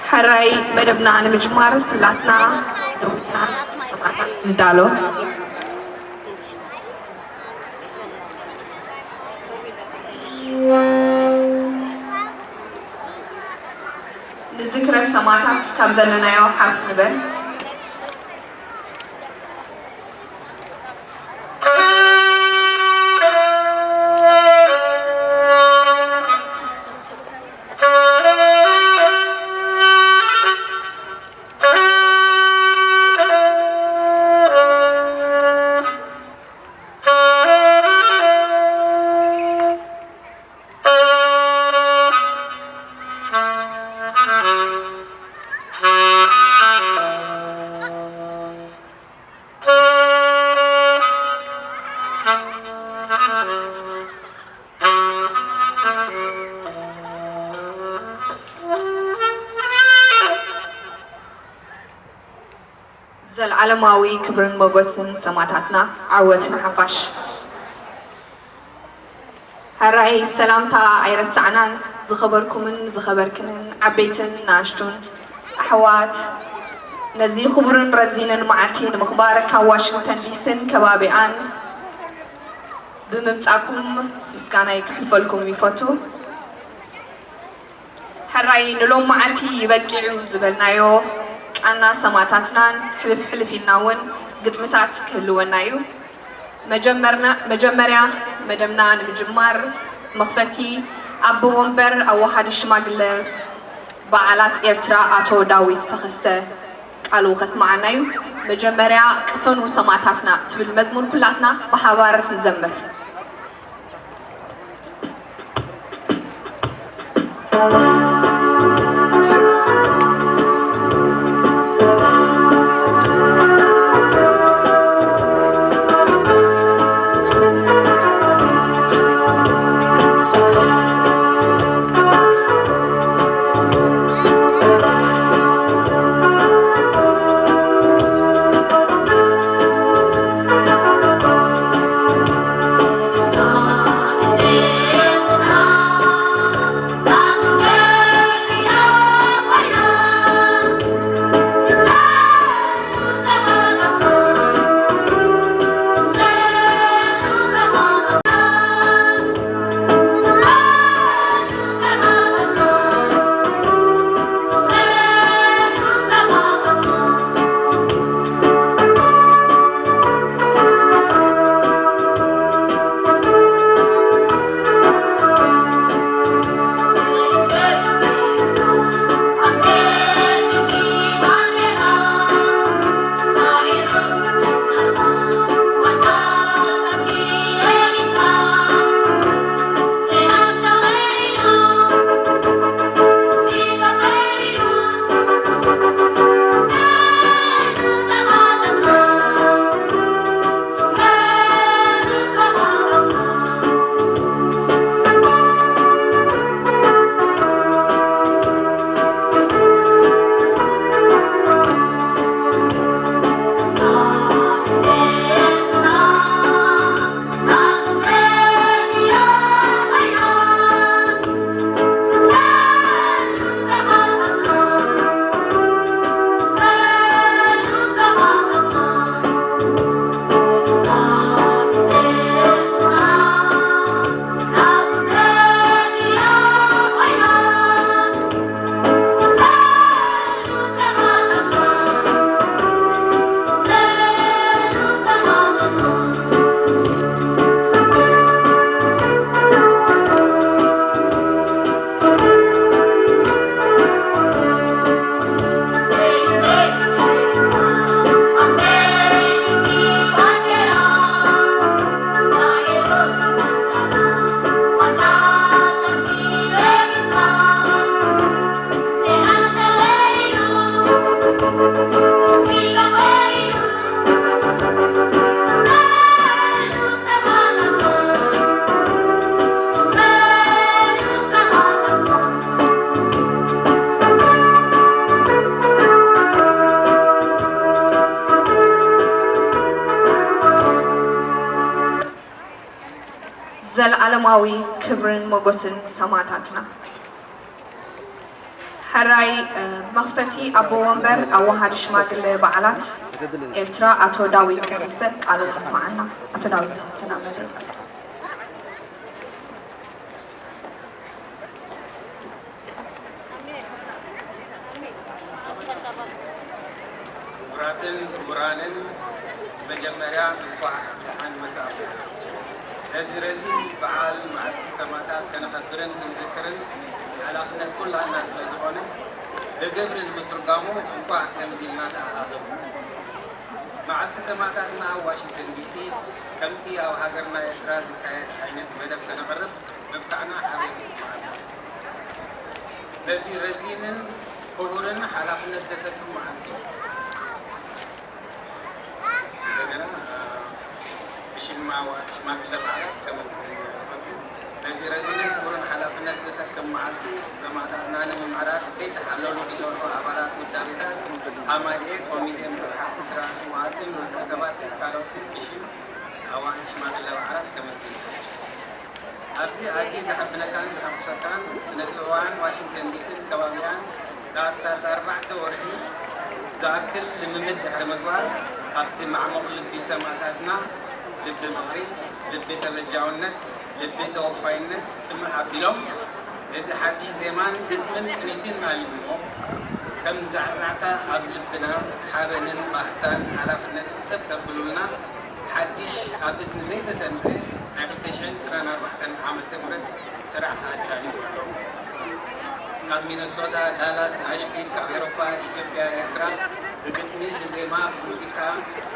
ሕራይ መደብና ንምጅማር ኩላትና ንዳሎ። ንዝክረ ሰማዕታት ካብ ዘለናዮ ሓፍ ንበል። ዘልዓለማዊ ክብርን ሞገስን ሰማዕታትና። ዓወት ንሓፋሽ። ሕራይ ሰላምታ ኣይረሳዕናን። ዝኸበርኩምን ዝኸበርክንን ዓበይትን ንኣሽቱን ኣሕዋት፣ ነዚ ክቡርን ረዚንን መዓልቲ ንምኽባር ካብ ዋሽንግተን ዲሲን ከባቢኣን ብምምጻእኩም ምስጋናይ ክሕልፈልኩም ይፈቱ። ሕራይ ንሎም መዓልቲ ይበቂዑ ዝበልናዮ ቃና ሰማዕታትናን ሕልፍ ሕልፍ ኢልና እውን ግጥምታት ክህልወና እዩ። መጀመርና-፣ መጀመርያ መደብና ንምጅማር መኽፈቲ ኣቦ ወንበር ኣዋሃዲ ሽማግለ በዓላት ኤርትራ ኣቶ ዳዊት ተኸስተ ቃሉ ከስመዓና እዩ። መጀመርያ ቅሰኑ ሰማዕታትና ትብል መዝሙር ኩላትና ብሓባር ንዘምር። ዘለኣለማዊ ክብርን ሞገስን ሰማእታትና። ሕራይ መኽፈቲ ኣቦ ወንበር ኣዋሃድ ሽማግለ በዓላት ኤርትራ ኣቶ ዳዊት ተኸስተ ቃሉ ከስምዓና። ኣቶ ዳዊት ተኸስተ ናብ መድረኽ። ክቡራትን ክቡራንን፣ መጀመርያ እንኳዕ ደሓን መጻእኩም። ነዚ ረዚን በዓል መዓልቲ ሰማእታት ከነኸብርን ክንዝክርን ሓላፍነት ኩላና ስለ ዝኾነ፣ ብግብሪ ንምትርጓሙ እንኳዕ ከምዚ ኢልና ተኣኻኸብና። መዓልቲ ሰማእታትና ኣብ ዋሽንግተን ዲሲ ከምቲ ኣብ ሃገርና ኤርትራ ዝካየድ ዓይነት መደብ ከነቕርብ ምብቃዕና ሓበን ይስምዓና። ነዚ ረዚንን ክቡርን ሓላፍነት ዘሰክም መዓልቲ እዩ። እንደገና ብሽም ሽማግለ በዓላት ከመስግን ይፈቱ። ነዚ ረዚንን ክቡርን ሓላፍነት ዘሰክም መዓልቲ ሰማእታትና ንምምዕራር ዘይተሓለሉ ዝሰርሑ ኣባላት ውዳቤታት ሃማድኤ፣ ኮሚቴ ምትሕሓዝ ስድራ ስውኣትን ውልቀ ሰባትን ካልኦትን ብሽም ኣዋህድ ሽማግለ በዓላት ከመስግን ይፈቱ። ኣብዚ ኣዝዩ ዘሐብነካን ዘሐጉሰካን ስነ ጥበባውያን ዋሽንግተን ዲሲን ከባቢኣን ንኣስታት ኣርባዕተ ወርሒ ዝኣክል ልምምድ ድሕሪ ምግባር፣ ካብቲ ማዕሙቕ ልቢ ሰማእታትና፣ ልቢ ፍቕሪ፣ ልቢ ተበጃውነት፣ ልቢ ተወፋይነት ጥምዕ ኣቢሎም፣ እዚ ሓድሽ ዜማን ግጥምን ቅኒትን ኣልሚዎም፣ ከም ዛዕዛዕታ ኣብ ልብና ሓበንን ባህታን ሓላፍነትን ተብ ከብሉልና፣ ሓድሽ ኣብ እዝኒ ዘይተሰምዐ ናይ ክልተ ሽሕን ዕስራን ኣርባዕተን ዓመተ ምህረት ስራሕ ኣዳሊዎም ኣለዉ። ካብ ሚነሶታ፣ ዳላስ፣ ናሽቪል፣ ካብ ኤውሮጳ፣ ኢትዮጵያ፣ ኤርትራ፣ ብግጥሚ፣ ብዜማ፣ ብሙዚቃ፣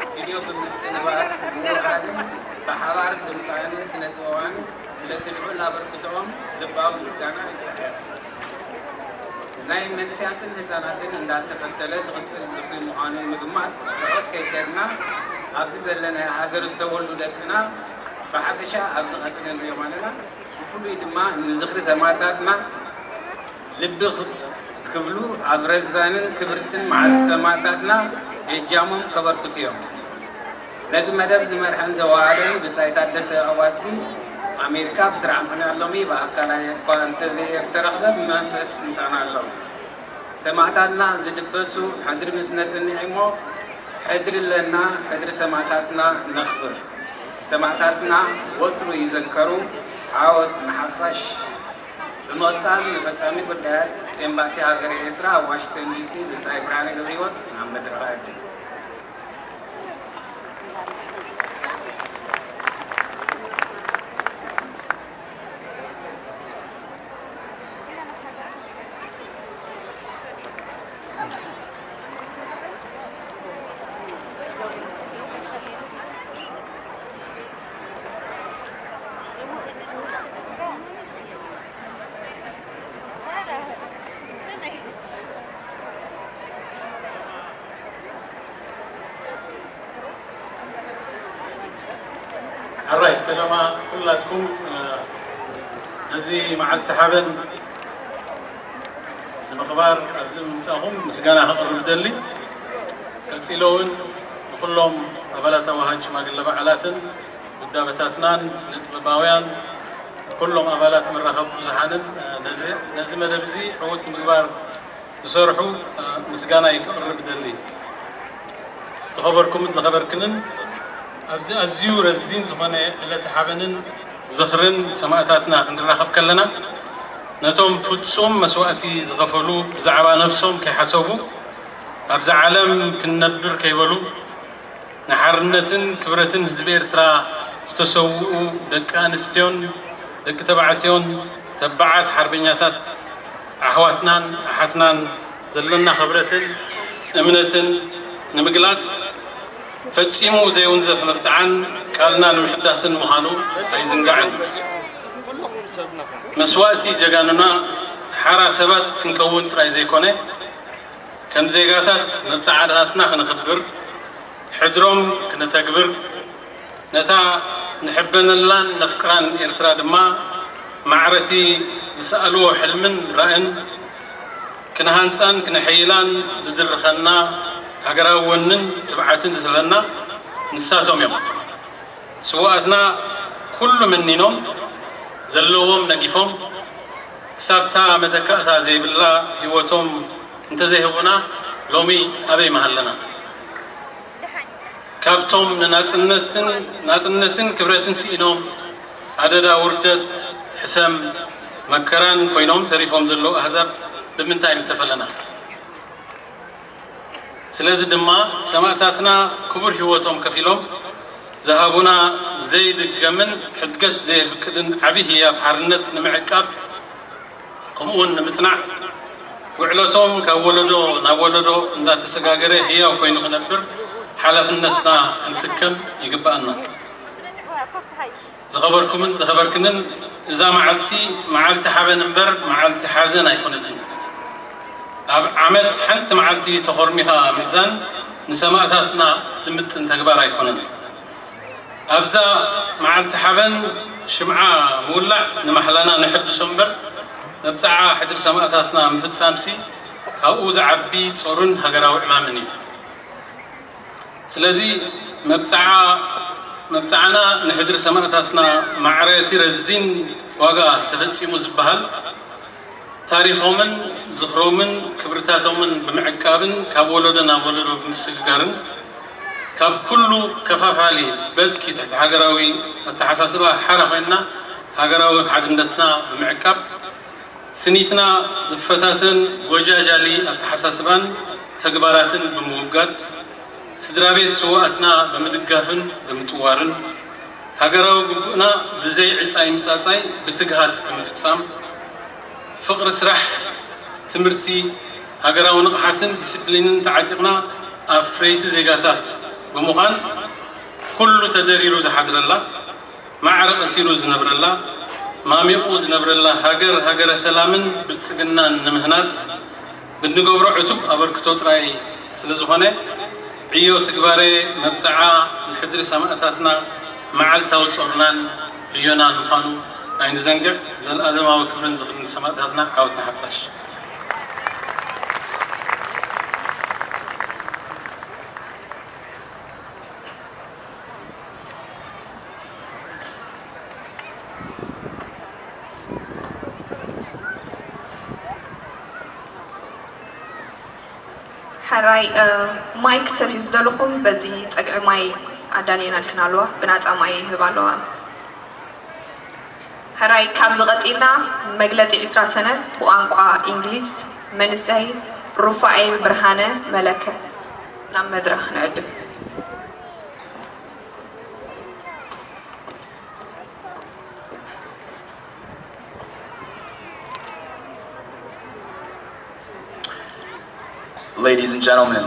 ስቱድዮ ብምትንባር፣ ብምውሃድን ብሓባር ድምጻውያንን ስነ-ጥበባውያንን ስለቲ ልዑል ኣበርክቶኦም ልባዊ ምስጋና ይብጻሕ። ናይ መንእሰያትን ህጻናትን እንዳተፈተለ ዝቕጽል ዝኽሪ ምዃኑ ንምግማት ርሑቕ ከይከድና፣ ኣብዚ ዘለናዮ ሃገር ዝተወልዱ ደቅና ብሓፈሻ ኣብዚ ቀጽሪ ንሪኦም ኣለና። ብፍሉይ ድማ ንዝኽሪ ሰማእታትና ልቢ ክብሉ ኣብ ረዛንን ክብርትን መዓልቲ ሰማእታትና እጃሞም ከበርክቱ እዮም። ነዚ መደብ ዝመርሐን ዘወሃደን ብጻይ ታደሰ ኣዋዝጊ ኣሜሪካ ብስራሕ ምኽንያት ሎሚ ብኣካል እኳ እንተዘየተረኽበ ብመንፈስ ምሳና ኣሎ። ሰማእታትና ዝድበሱ ሕድሪ ምስ ነጽንዕ እሞ ሕድሪ ኣለና፣ ሕድሪ ሰማእታትና ነኽብር። ሰማእታትና ወትሩ ይዘከሩ። ዓወት ንሓፋሽ። ብምቕጻል ንፈጻሚ ጉዳያት ኤምባሲ ሃገረ ኤርትራ ኣብ ዋሽንግተን ዲሲ ብጻይ ብርሃነ ገብረህይወት ናብ መድረኽ ኣዕድም። ሕራይ ፈለማ ኩላትኩም ነዚ መዓልቲ ሓበን ንምኽባር ኣብዚ ምምጻእኹም ምስጋና ከቕርብ እደሊ። ቀጺለ እውን ንኹሎም ኣባላት ኣዋሃድ ሽማግለ በዓላትን ውዳበታትናን ስነ ጥበባውያን ኩሎም ኣባላት መራኸቢ ብዙሓንን ነዚ መደብ እዚ ዕዉት ንምግባር ዝሰርሑ ምስጋናይ ከቕርብ እደሊ። ዝኸበርኩምን ዝኸበርክንን፣ ኣብዚ ኣዝዩ ረዚን ዝኾነ ዕለተ ሓበንን ዝኽርን ሰማእታትና ክንራኸብ ከለና፣ ነቶም ፍጹም መስዋእቲ ዝኸፈሉ ብዛዕባ ነብሶም ከይሓሰቡ ኣብዛ ዓለም ክንነብር ከይበሉ ንሓርነትን ክብረትን ህዝቢ ኤርትራ ዝተሰውኡ ደቂ ኣንስትዮን ደቂ ተባዕትዮን ተባዓት ሓርበኛታት ኣሕዋትናን ኣሓትናን ዘለና ክብረትን እምነትን ንምግላጽ ፈጺሙ ዘይውንዘፍ መብጽዓን ቃልና ንምሕዳስን ምዃኑ ኣይዝንጋዕን። መስዋእቲ ጀጋኑና ሓራ ሰባት ክንከውን ጥራይ ዘይኮነ፣ ከም ዜጋታት መብጽዓታትና ክነኽብር፣ ሕድሮም ክነተግብር፣ ነታ ንሕበነላን ነፍቅራን ኤርትራ ድማ ማዕረቲ ዝሰኣልዎ ሕልምን ራእን ክንሃንጻን ክነሐይላን ዝድርኸና ሃገራዊ ወንን ትብዓትን ዝህበና ንሳቶም እዮም። ስውኣትና ኩሉ መኒኖም ዘለዎም ነጊፎም ክሳብታ መተካእታ ዘይብላ ህይወቶም እንተዘይህቡና ሎሚ ኣበይ ምሃለና? ካብቶም ንናጽነትን ናጽነትን ክብረትን ስኢኖም ኣደዳ ውርደት፣ ሕሰም፣ መከራን ኮይኖም ተሪፎም ዘለዉ ኣህዛብ ብምንታይ ምተፈለና? ስለዚ ድማ ሰማእታትና ክቡር ህይወቶም ከፊሎም ዝሃቡና ዘይድገምን ሕድገት ዘየፍቅድን ዓቢ ህያብ ሓርነት ንምዕቃብ ከምኡውን ንምጽናዕ ውዕለቶም ካብ ወለዶ ናብ ወለዶ እንዳተሰጋገረ ህያው ኮይኑ ክነብር ሓላፍነትና ክንስከም ይግባኣና። ዝኸበርኩምን ዝኸበርክንን፣ እዛ መዓልቲ መዓልቲ ሓበን እምበር መዓልቲ ሓዘን ኣይኮነትን። ኣብ ዓመት ሓንቲ መዓልቲ ተኾርሚኻ ምሕዛን ንሰማእታትና ዝምጥን ተግባር ኣይኮነን። ኣብዛ መዓልቲ ሓበን ሽምዓ ምውላዕ ንማሕላና ነሐድሶ እምበር መብጽዓ ሕድሪ ሰማእታትና ምፍጻምሲ ካብኡ ዝዓቢ ጾርን ሃገራዊ ዕማምን እዩ። ስለዚ መብጽዓ መብጽዓና ንሕድሪ ሰማእታትና ማዕረ እቲ ረዚን ዋጋ ተፈጺሙ ዝበሃል ታሪኾምን ዝኽሮምን ክብርታቶምን ብምዕቃብን ካብ ወለዶ ናብ ወለዶ ብምስግጋርን ካብ ኩሉ ከፋፋሊ በትኪ ትሕቲ ሃገራዊ ኣተሓሳስባ ሓራ ኮይንና ሃገራዊ ሓድነትና ብምዕቃብ ስኒትና ዝፈታተን ጎጃጃሊ ኣተሓሳስባን ተግባራትን ብምውጋድ ስድራ ቤት ስውኣትና ብምድጋፍን ብምጥዋርን ሃገራዊ ግቡእና ብዘይ ዕጻይ ምጻጻይ ብትግሃት ብምፍጻም ፍቕሪ ስራሕ፣ ትምህርቲ፣ ሃገራዊ ንቕሓትን ዲስፕሊንን ተዓጢቕና ኣፍረይቲ ዜጋታት ብምዃን ኩሉ ተደሪሩ ዝሓድረላ ማዕረ ቀሲኑ ዝነብረላ ማሚቑ ዝነብረላ ሃገር ሃገረ ሰላምን ብልጽግናን ንምህናጽ ብንገብሮ ዕቱብ ኣበርክቶ ጥራይ ስለ ዝኾነ ዕዮ ትግባረ መብጽዓ ንሕድሪ ሰማእታትና መዓልታዊ ጾርናን ዕዮናን ምዃኑ ኣይንዘንግዕ። ዘለኣለማዊ ክብርን ዝኽርን ሰማእታትና ዓወት ንሓፋሽ። ሕራይ ማይክ ሰትዩ ዝደለኹም በዚ ጸግዒ ማይ ኣዳልየናልክን ኣለዋ፣ ብናጻ ማይ ይህብ ኣለዋ። ሕራይ ካብዚ ቀጺልና መግለጺ ዕስራ ሰነ ብቋንቋ እንግሊዝ መንእሰይ ሩፋኤል ብርሃነ መለከ ናብ መድረኽ ንዕድም። Ladies and gentlemen,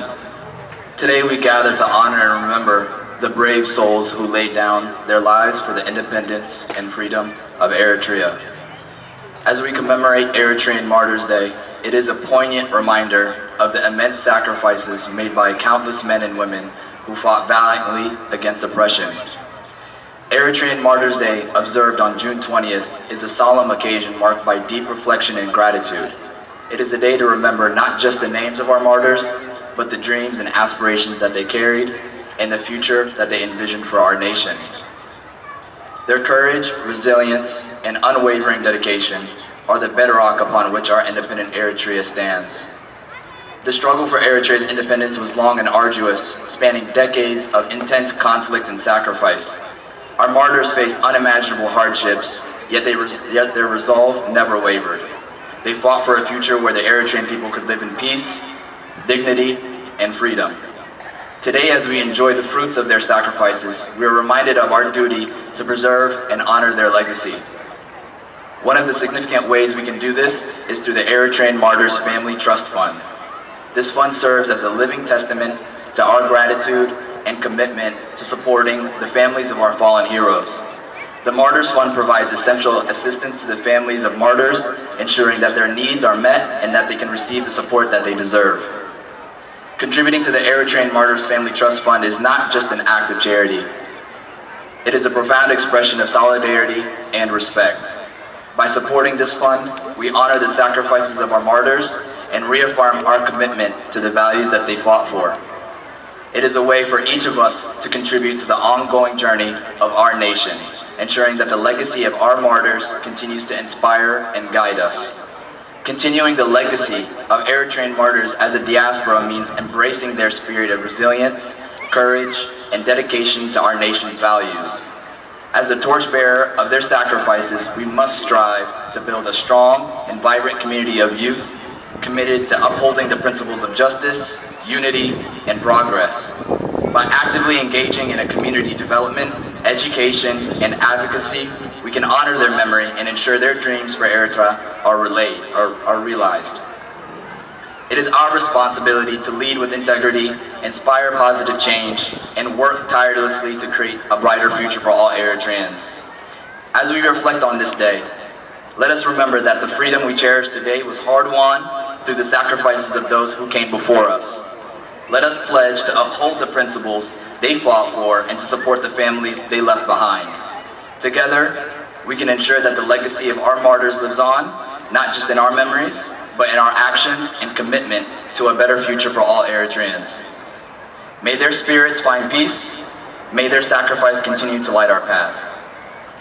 today we gather to honor and remember the brave souls who laid down their lives for the independence and freedom of Eritrea. As we commemorate Eritrean Martyrs' Day, it is a poignant reminder of the immense sacrifices made by countless men and women who fought valiantly against oppression. Eritrean Martyrs' Day, observed on June twentieth, is a solemn occasion marked by deep reflection and gratitude. It is a day to remember not just the names of our martyrs, but the dreams and aspirations that they carried and the future that they envisioned for our nation. Their courage, resilience, and unwavering dedication are the bedrock upon which our independent Eritrea stands. The struggle for Eritrea's independence was long and arduous, spanning decades of intense conflict and sacrifice. Our martyrs faced unimaginable hardships, yet, they res- yet their resolve never wavered. They fought for a future where the Eritrean people could live in peace, dignity, and freedom. Today, as we enjoy the fruits of their sacrifices, we are reminded of our duty to preserve and honor their legacy. One of the significant ways we can do this is through the Eritrean Martyrs Family Trust Fund. This fund serves as a living testament to our gratitude and commitment to supporting the families of our fallen heroes. The Martyrs Fund provides essential assistance to the families of martyrs, ensuring that their needs are met and that they can receive the support that they deserve. Contributing to the Eritrean Martyrs Family Trust Fund is not just an act of charity. It is a profound expression of solidarity and respect. By supporting this fund, we honor the sacrifices of our martyrs and reaffirm our commitment to the values that they fought for. It is a way for each of us to contribute to the ongoing journey of our nation ensuring that the legacy of our martyrs continues to inspire and guide us. Continuing the legacy of Eritrean martyrs as a diaspora means embracing their spirit of resilience, courage, and dedication to our nation's values. As the torchbearer of their sacrifices, we must strive to build a strong and vibrant community of youth committed to upholding the principles of justice, unity, and progress. By actively engaging in a community development, education, and advocacy, we can honor their memory and ensure their dreams for Eritrea are relayed, are, are realized. It is our responsibility to lead with integrity, inspire positive change, and work tirelessly to create a brighter future for all Eritreans. As we reflect on this day, let us remember that the freedom we cherish today was hard won through the sacrifices of those who came before us. Let us pledge to uphold the principles they fought for and to support the families they left behind. Together, we can ensure that the legacy of our martyrs lives on, not just in our memories, but in our actions and commitment to a better future for all Eritreans. May their spirits find peace. May their sacrifice continue to light our path.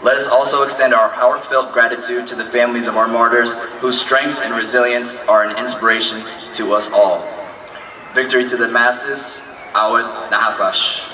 Let us also extend our heartfelt gratitude to the families of our martyrs whose strength and resilience are an inspiration to us all. Victory to the masses, Awit Nahafash.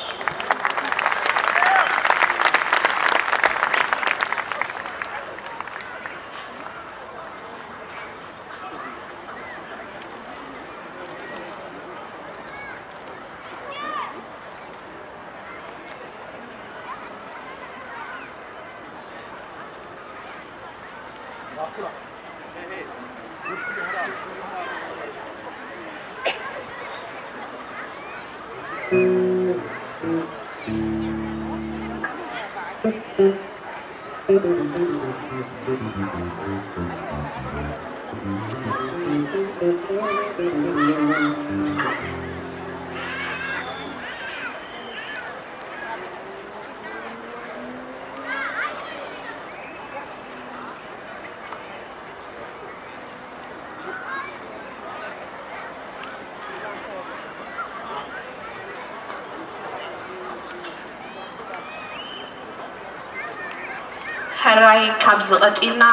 ሕራይ ካብዚ ቀጺልና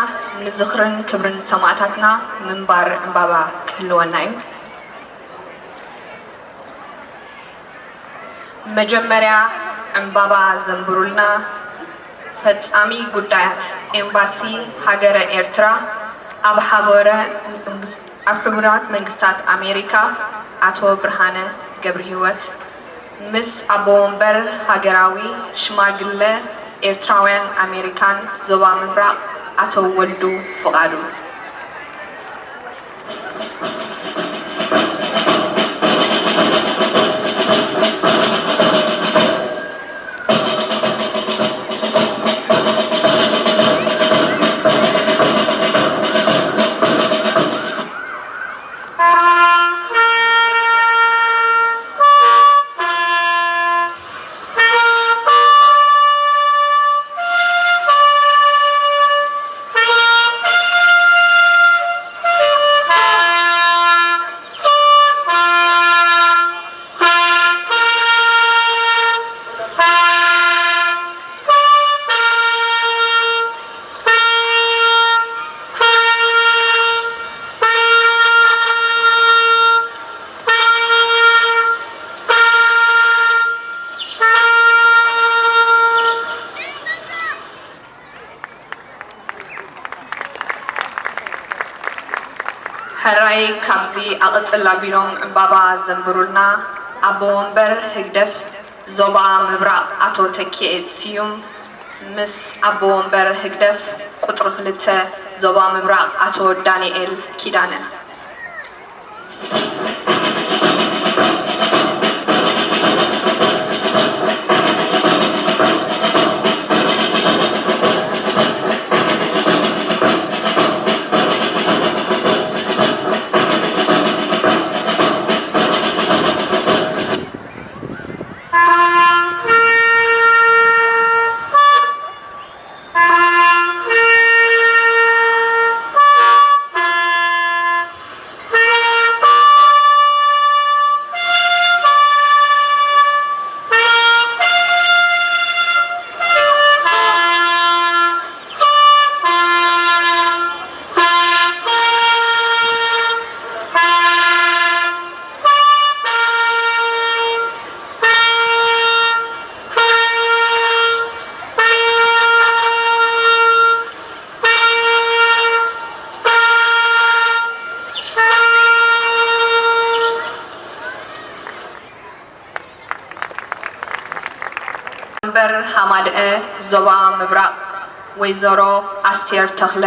ንዝኽርን ክብርን ሰማእታትና ምንባር ዕምባባ ክህልወና እዩ። መጀመርያ ዕምባባ ዘንብሩልና ፈጻሚ ጉዳያት ኤምባሲ ሃገረ ኤርትራ ኣብ ሓበረ ኣብ ሕቡራት መንግስታት ኣሜሪካ ኣቶ ብርሃነ ገብረሂወት ምስ ኣቦ ወንበር ሃገራዊ ሽማግለ ኤርትራውያን ኣሜሪካን ዞባ ምብራቕ ኣቶ ወልዱ ፍቓዱ። ሕራይ ካብዚ ኣቐጽል ኣቢሎም ዕምባባ ዘንብሩልና ኣቦ ወንበር ህግደፍ ዞባ ምብራቕ ኣቶ ተኪኤ ስዩም ምስ ኣቦ ወንበር ህግደፍ ቁጽሪ ክልተ ዞባ ምብራቕ ኣቶ ዳንኤል ኪዳነ። ዞባ ምብራቕ ወይዘሮ ኣስቴር ተኽለ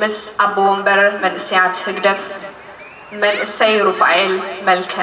ምስ ኣቦ ወንበር መንእሰያት ህግደፍ መንእሰይ ሩፋኤል መልከ።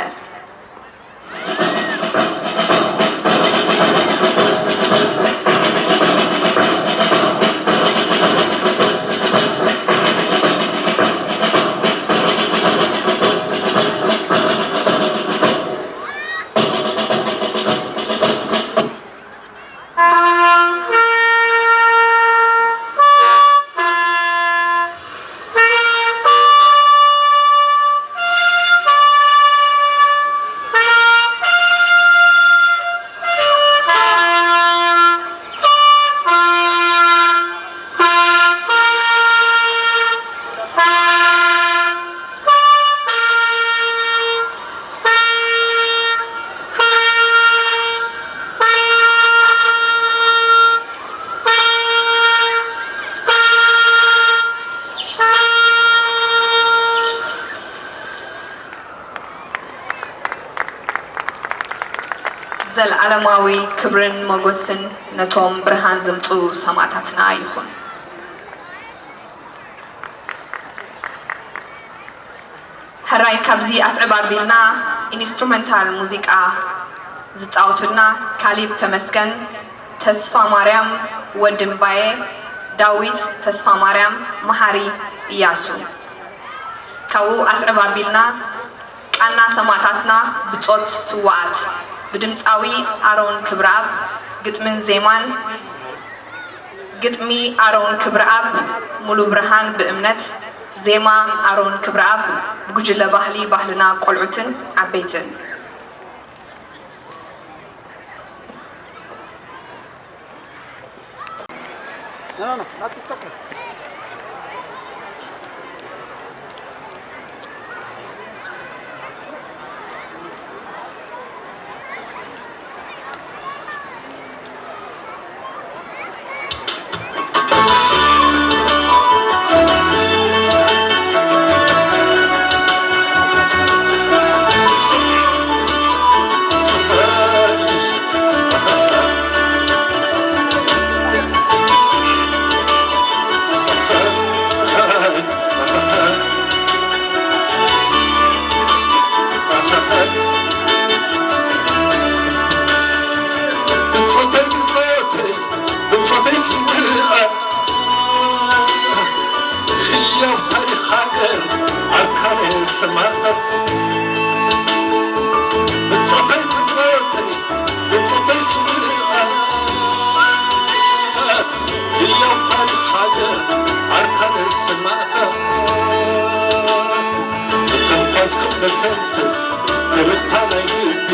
ዘልኣለማዊ ክብርን ሞጎስን ነቶም ብርሃን ዘምጽኡ ሰማእታትና ይኹን። ሕራይ ካብዚ ኣስዕብ ኣቢልና ኢንስትሩመንታል ሙዚቃ ዝጻወቱልና ካሊብ ተመስገን፣ ተስፋ ማርያም ወዲ እምባየ፣ ዳዊት ተስፋ ማርያም፣ መሓሪ እያሱ። ካብኡ ኣስዕብ ኣቢልና ቃና ሰማእታትና ብጾት ስውኣት ብድምጻዊ ኣሮን ክብረኣብ፣ ግጥምን ዜማን ግጥሚ ኣሮን ክብረኣብ፣ ሙሉ ብርሃን ብእምነት፣ ዜማ ኣሮን ክብረኣብ፣ ብጉጅለ ባህሊ ባህልና ቆልዑትን ዓበይትን። ብጾተይ ብጾተይ ብጾተይ ስውኣ ህያው ታሪኽ ሃገር ኣርካነ ሰማእታት። ብጾተይ ብጾተይ ብጾተይ ስውኣ ህያው ታሪኽ ሃገር ኣርካነ ሰማእታት። ብትንፋስኩም ንተንፍስ ትርታ ናይ ልቢ።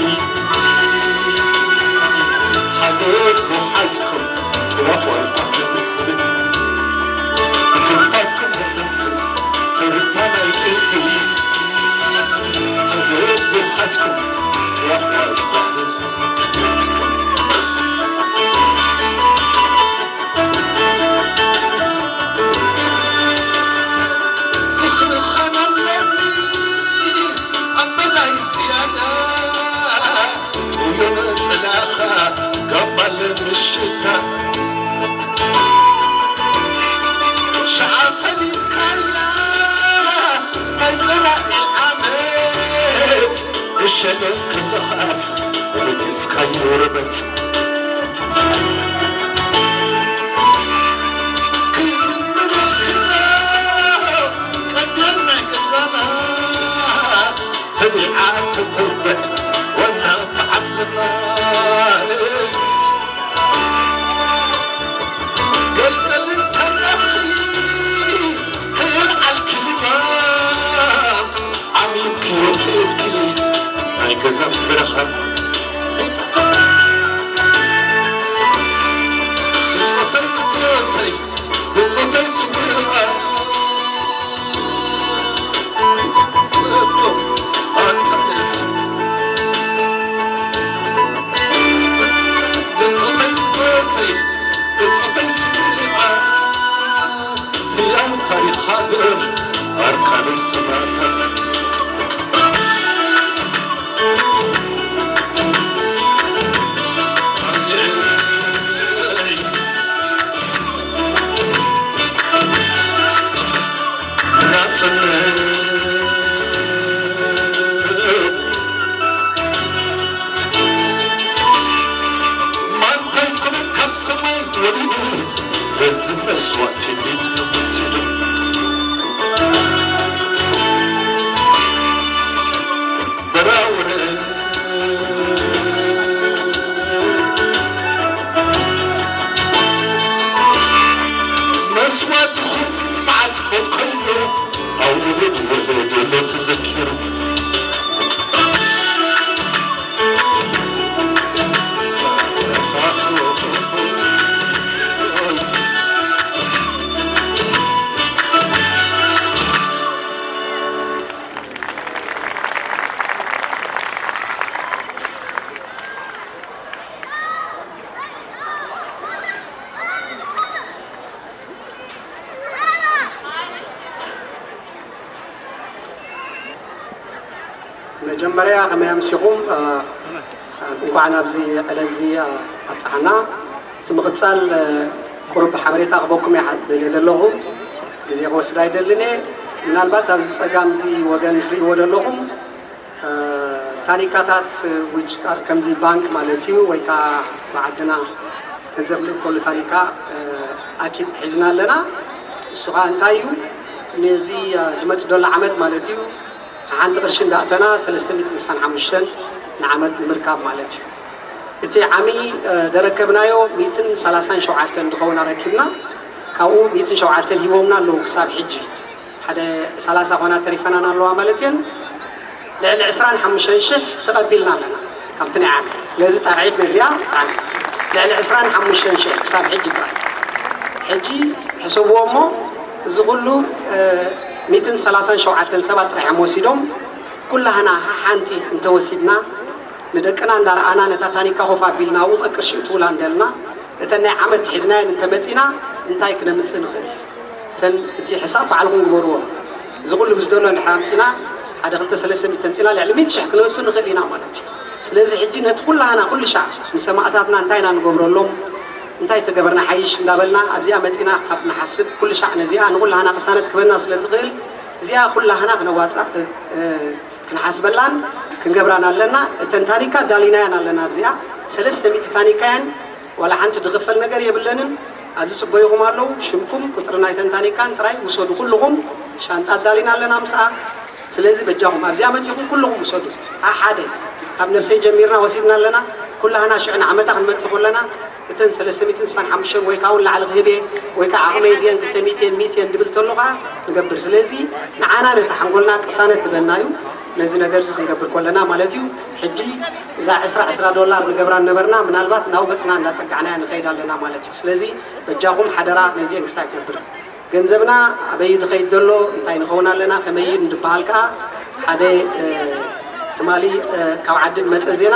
ሃገር ዝሓዝኩም ጥዋፍ ዋልታ ህዝቢ። ብትንፋስኩም ንተንፍስ ትርታ ናይ ልቢ። ሃገር ዝሓዝኩም ጥዋፍ ዋልታ ህዝቢ። ዝኽሪ ኻን ኣለኒ ኣበላይ ዝያዳ፣ ጥውዮ ነጸላኻ ጋባለ ምሽታ። ሸዓ ፈሊጥካያ ናይ ጸላኢ ዓመጽ፣ ዝሸለ ከለኻስ ወዲስካዮ ርመጽ። ከይዝምረክና ቀደም ናይ ገዛና ተቢዓ ተተብዕ ወና በዓል ዝና። ገልበል እንከለኺ ከየልዓልኪ ልባም ዓሚምኪ ውሒድኪ ናይ ገዛ ብርሃን። ብጾተይ ብጾተይ ብጾተይ ስውኣ ማንታይ ኮነ ካብ ሰማይ ወሪዱ በዚ መስዋዕቲ ቤት መሲሉ በራውረ መስዋዕትኹም መዓስ ክኸይኑ ኣውሉድ ወለደሎ ተዘኪሩ። መጀመርያ ከመይ ኣምሲኹም? እ፣ እ፣ እንኳዕ ናብዚ ዕለት እዚ፣ እ፣ ኣብጽሓና። ብምቕጻል፣ እ፣ ቁሩብ ሓበሬታ ክበኩም እየ ደልየ ዘለኹ። ግዜ ክወስድ ኣይደልን እየ። ምናልባት ኣብዚ ጸጋም እዚ ወገን ትርእይዎ ዘለኹም፣ እ፣ ታኒካታት፣ እ፣ which ካ-፣ ከምዚ ባንክ ማለት እዩ፣ ወይ ከዓ ብዓድና ገንዘብ ንእከሉ ታኒካ፣ እ፣ ኣኪብ ሒዝና ኣለና። እሱ ከዓ እንታይ እዩ? ነዚ፣ እ፣ ዝመጽእ ዘሎ ዓመት ማለት እዩ፣ ሓንቲ ቅርሺ እንዳእተና ሰለስተ ሚእትን ስሳን ሓሙሽተን ንዓመት ንምርካብ ማለት እዩ። እቲ ዓሚ፣ እ፣ ደረከብናዮ ሚእትን ሰላሳን ሸውዓተን ዝኸውን ኣረኪብና፣ ካብኡ ሚእትን ሸውዓተን ሂቦምና ኣለዉ ክሳብ ሕጂ። ሓደ ሰላሳ ኮና ተሪፈናን ኣለዋ ማለት እየን። ልዕሊ ዕስራን ሓሙሽተን ሽሕ ተቐቢልና ኣለና ካብቲ ናይ ዓሚ። ስለዚ ጣቕዒት ነዚኣ ብጣዕሚ ልዕሊ ዕስራን ሓሙሽተን ሽሕ ክሳብ ሕጂ ጥራይ። ሕጂ ሕሰብዎ እሞ፣ እዚ ኩሉ፣ እ፣ ሚእትን ሰላሳን ሸውዓተን ሰባት ጥራይ እዮም ወሲዶም። ኩላህና ሓንቲ እንተወሲድና፣ ንደቅና እንዳረኣና ነታ ታኒካ ኮፍ ኣቢልና ኣብኡ ቅርሺ እትውላ እንደልና፣ እተን ናይ ዓመት ሒዝናየን እንተመጺና እንታይ ክነምጽእ ንኽእል? እተን እቲ ሕሳብ ባዕልኹም ግበርዎ። እዚ ኩሉ ምስ ዘሎ እንድሕር ኣምጺና፣ ሓደ ክልተ ሰለስተ ሚእቲ ተምጺና ልዕሊ ሚእቲ ሽሕ ክነእቱ ንኽእል ኢና ማለት እዩ። ስለዚ ሕጂ ነቲ ኩላህና ኩሉ ሻዕ ንሰማእታትና እንታይ ኢና ንገብረሎም? እንታይ ተገበርና ሓይሽ እንዳበልና ኣብዚኣ መጺና ካብ ንሓስብ፣ ኩሉ ሻዕ ነዚኣ ንኩላህና ቅሳነት ክበና ስለ ትኽእል፣ እዚኣ ኩላህና ክነዋጻ፣ እ፣ እ፣ ክንሓስበላን ክንገብራን ኣለና። እተን ታኒካ ዳሊናያን ኣለና። ኣብዚኣ ሰለስተ ሚእቲ ታኒካያን ዋላ ሓንቲ ዝኽፈል ነገር የብለንን። ኣብዚ ጽበዩኹም ኣለዉ። ሽምኩም፣ ቁጽሪ ናይተን ታኒካን ጥራይ ውሰዱ። ኩልኹም ሻንጣ ኣዳሊና ኣለና ምስኣ። ስለዚ በጃኹም ኣብዚኣ መጺኹም ኩልኹም ውሰዱ። ኣ-፣ ሓደ ካብ ነብሰይ ጀሚርና ወሲድና ኣለና። ኩላህና ሽዑ ንዓመታ ክንመጽእ ከለና እተን ሰለስተ ሚእትን ስሳን ሓሙሽተን ወይ ካውን ላዕሊ ክህብ እየ ወይ ከዓ ዓቕመይ እዚአን ክልተ ሚእቲ እየን፣ ሚእቲ እየን ድብል ተሎ ከዓ ንገብር። ስለዚ ንዓና ነቲ ሓንጎልና ቅሳነት ዝበልና እዩ። ነዚ ነገር እዚ ክንገብር ከለና ማለት እዩ። ሕጂ እዛ ዕስራ ዕስራ ዶላር ንገብራ ነበርና፣ ምናልባት ናብ ገጽና እንዳጸጋዕናያ ንኸይድ ኣለና ማለት እዩ። ስለዚ በጃኹም ሓደራ ነዚአን ክሳብ ይገብር። ገንዘብና ኣበይ ድኸይድ ዘሎ፣ እንታይ ንኸውን ኣለና፣ ከመይ ንድበሃል ከኣ ሓደ፣ እ፣ ትማሊ፣ እ፣ ካብ ዓዲ ዝመጸ ዜና፣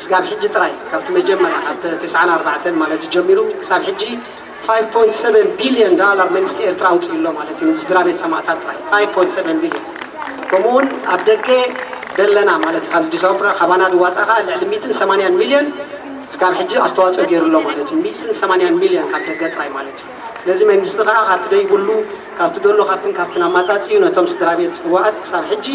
ስጋብ ሕጂ ጥራይ፣ ካብቲ መጀመርያ፣ ካብ ተስዓን ኣርባዕተን ማለት ጀሚሩ፣ ክሳብ ሕጂ ፋይቭ ፖይንት ሰቨን ቢልዮን ዳላር መንግስቲ ኤርትራ ኣውጺኡ ኣሎ ማለት እዩ፣ ንዚ ስድራ ቤት ሰማእታት ጥራይ፣ ፋይቭ ፖይንት ሰቨን ቢልዮን። ከምኡ እውን ኣብ ደገ ዘለና ማለት እዩ፣ ካብዚ ዲያስፖራ ካባና ዝዋጻእ ከኣ ልዕሊ ሚእትን ሰማንያን ሚልዮን ስጋብ ሕጂ ኣስተዋጽኦ ገይሩ ኣሎ ማለት እዩ፣ ሚእትን ሰማንያን ሚልዮን ካብ ደገ ጥራይ ማለት እዩ። ስለዚ መንግስቲ ከኣ ካብቲ ደይብሉ፣ ካብቲ ዘሎ፣ ካብትን ካብትን ኣማጻጺኡ ነቶም ስድራ ቤት ስዋኣት ክሳብ ሕጂ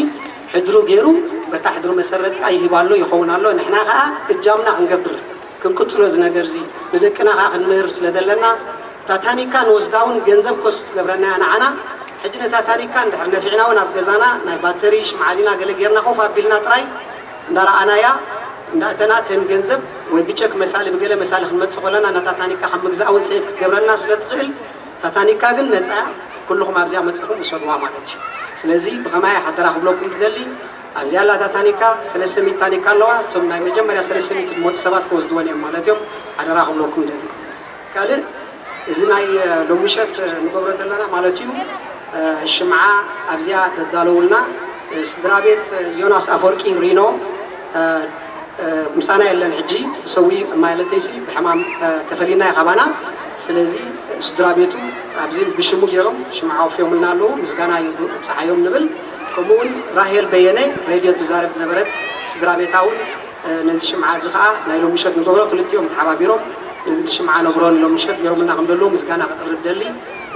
ሕድሩ ገይሩ፣ በታ ሕድሩ መሰረት ከኣ ይህብ ኣሎ፣ ይኸውን ኣሎ። ንሕና ከኣ እጃምና ክንገብር፣ ክንቅጽሎ እዚ ነገር እዚ፣ ንደቅና ከኣ ክንምህር ስለ ዘለና፣ እታ ታኒካ ንወስዳ እውን ገንዘብ ኮስት ትገብረና እያ ንዓና። ሕጂ ነታ ታኒካ እንድሕር ነፊዕና እውን ኣብ ገዛና ናይ ባተሪ ሽምዓ ዲና ገለ ጌርና ኮፍ ኣቢልና ጥራይ እንዳረኣናያ፣ እንዳእተና እተን ገንዘብ ወይ ብቸክ መሳሊ ብገለ መሳሊ ክንመጽእ ከለና ነታ ታኒካ ካብ ምግዛእ እውን ሴፍ ክትገብረልና ስለ ትኽእል፣ እታ ታኒካ ግን ነጻ እያ። ኩልኹም ኣብዚኣ መጺኹም ውሰድዋ ማለት እዩ። ስለዚ ብኸማይ ሓደራ ክብለኩም ትደሊ፣ ኣብዚኣ ኣላ እታ ታኒካ፣ ሰለስተ ሚእቲ ታኒካ ኣለዋ። እቶም ናይ መጀመርያ ሰለስተ ሚእቲ ዝመጹ ሰባት ክወስድወን እዮም ማለት እዮም። ሓደራ ክብለኩም ደሊ። ካልእ፣ እዚ ናይ፣ እ፣ ሎሚ ምሸት፣ እ፣ ንገብሮ ዘለና ማለት እዩ፣ እ፣ ሽምዓ ኣብዚኣ ዘዳለውልና፣ እ፣ ስድራ ቤት፣ እ፣ ዮናስ ኣፈወርቂ ሪኖ፣ እ፣ እ፣ ምሳና የለን ሕጂ፣ ተሰዊ ማለተይሲ ብሕማም፣ እ፣ ተፈሊና እዩ ካባና። ስለዚ ስድራ ቤቱ ኣብዚ ብሽሙ ገይሮም ሽምዓ ኣውፍዮምልና ኣለዉ፣ ምስጋና ይብጽሓዮም ንብል። ከምኡ እውን ራሄል በየነ ሬድዮ ትዛረብ ዝነበረት ስድራ ቤታ እውን፣ እ፣ ነዚ ሽምዓ እዚ ኸዓ ናይ ሎሚ ምሸት ንገብሮ፣ ክልቲኦም ተሓባቢሮም ነዚ ሽምዓ ነብሮን ሎሚ ምሸት ገይሮምልና ከም ዘለዉ ምስጋና ከቕርብ ደሊ።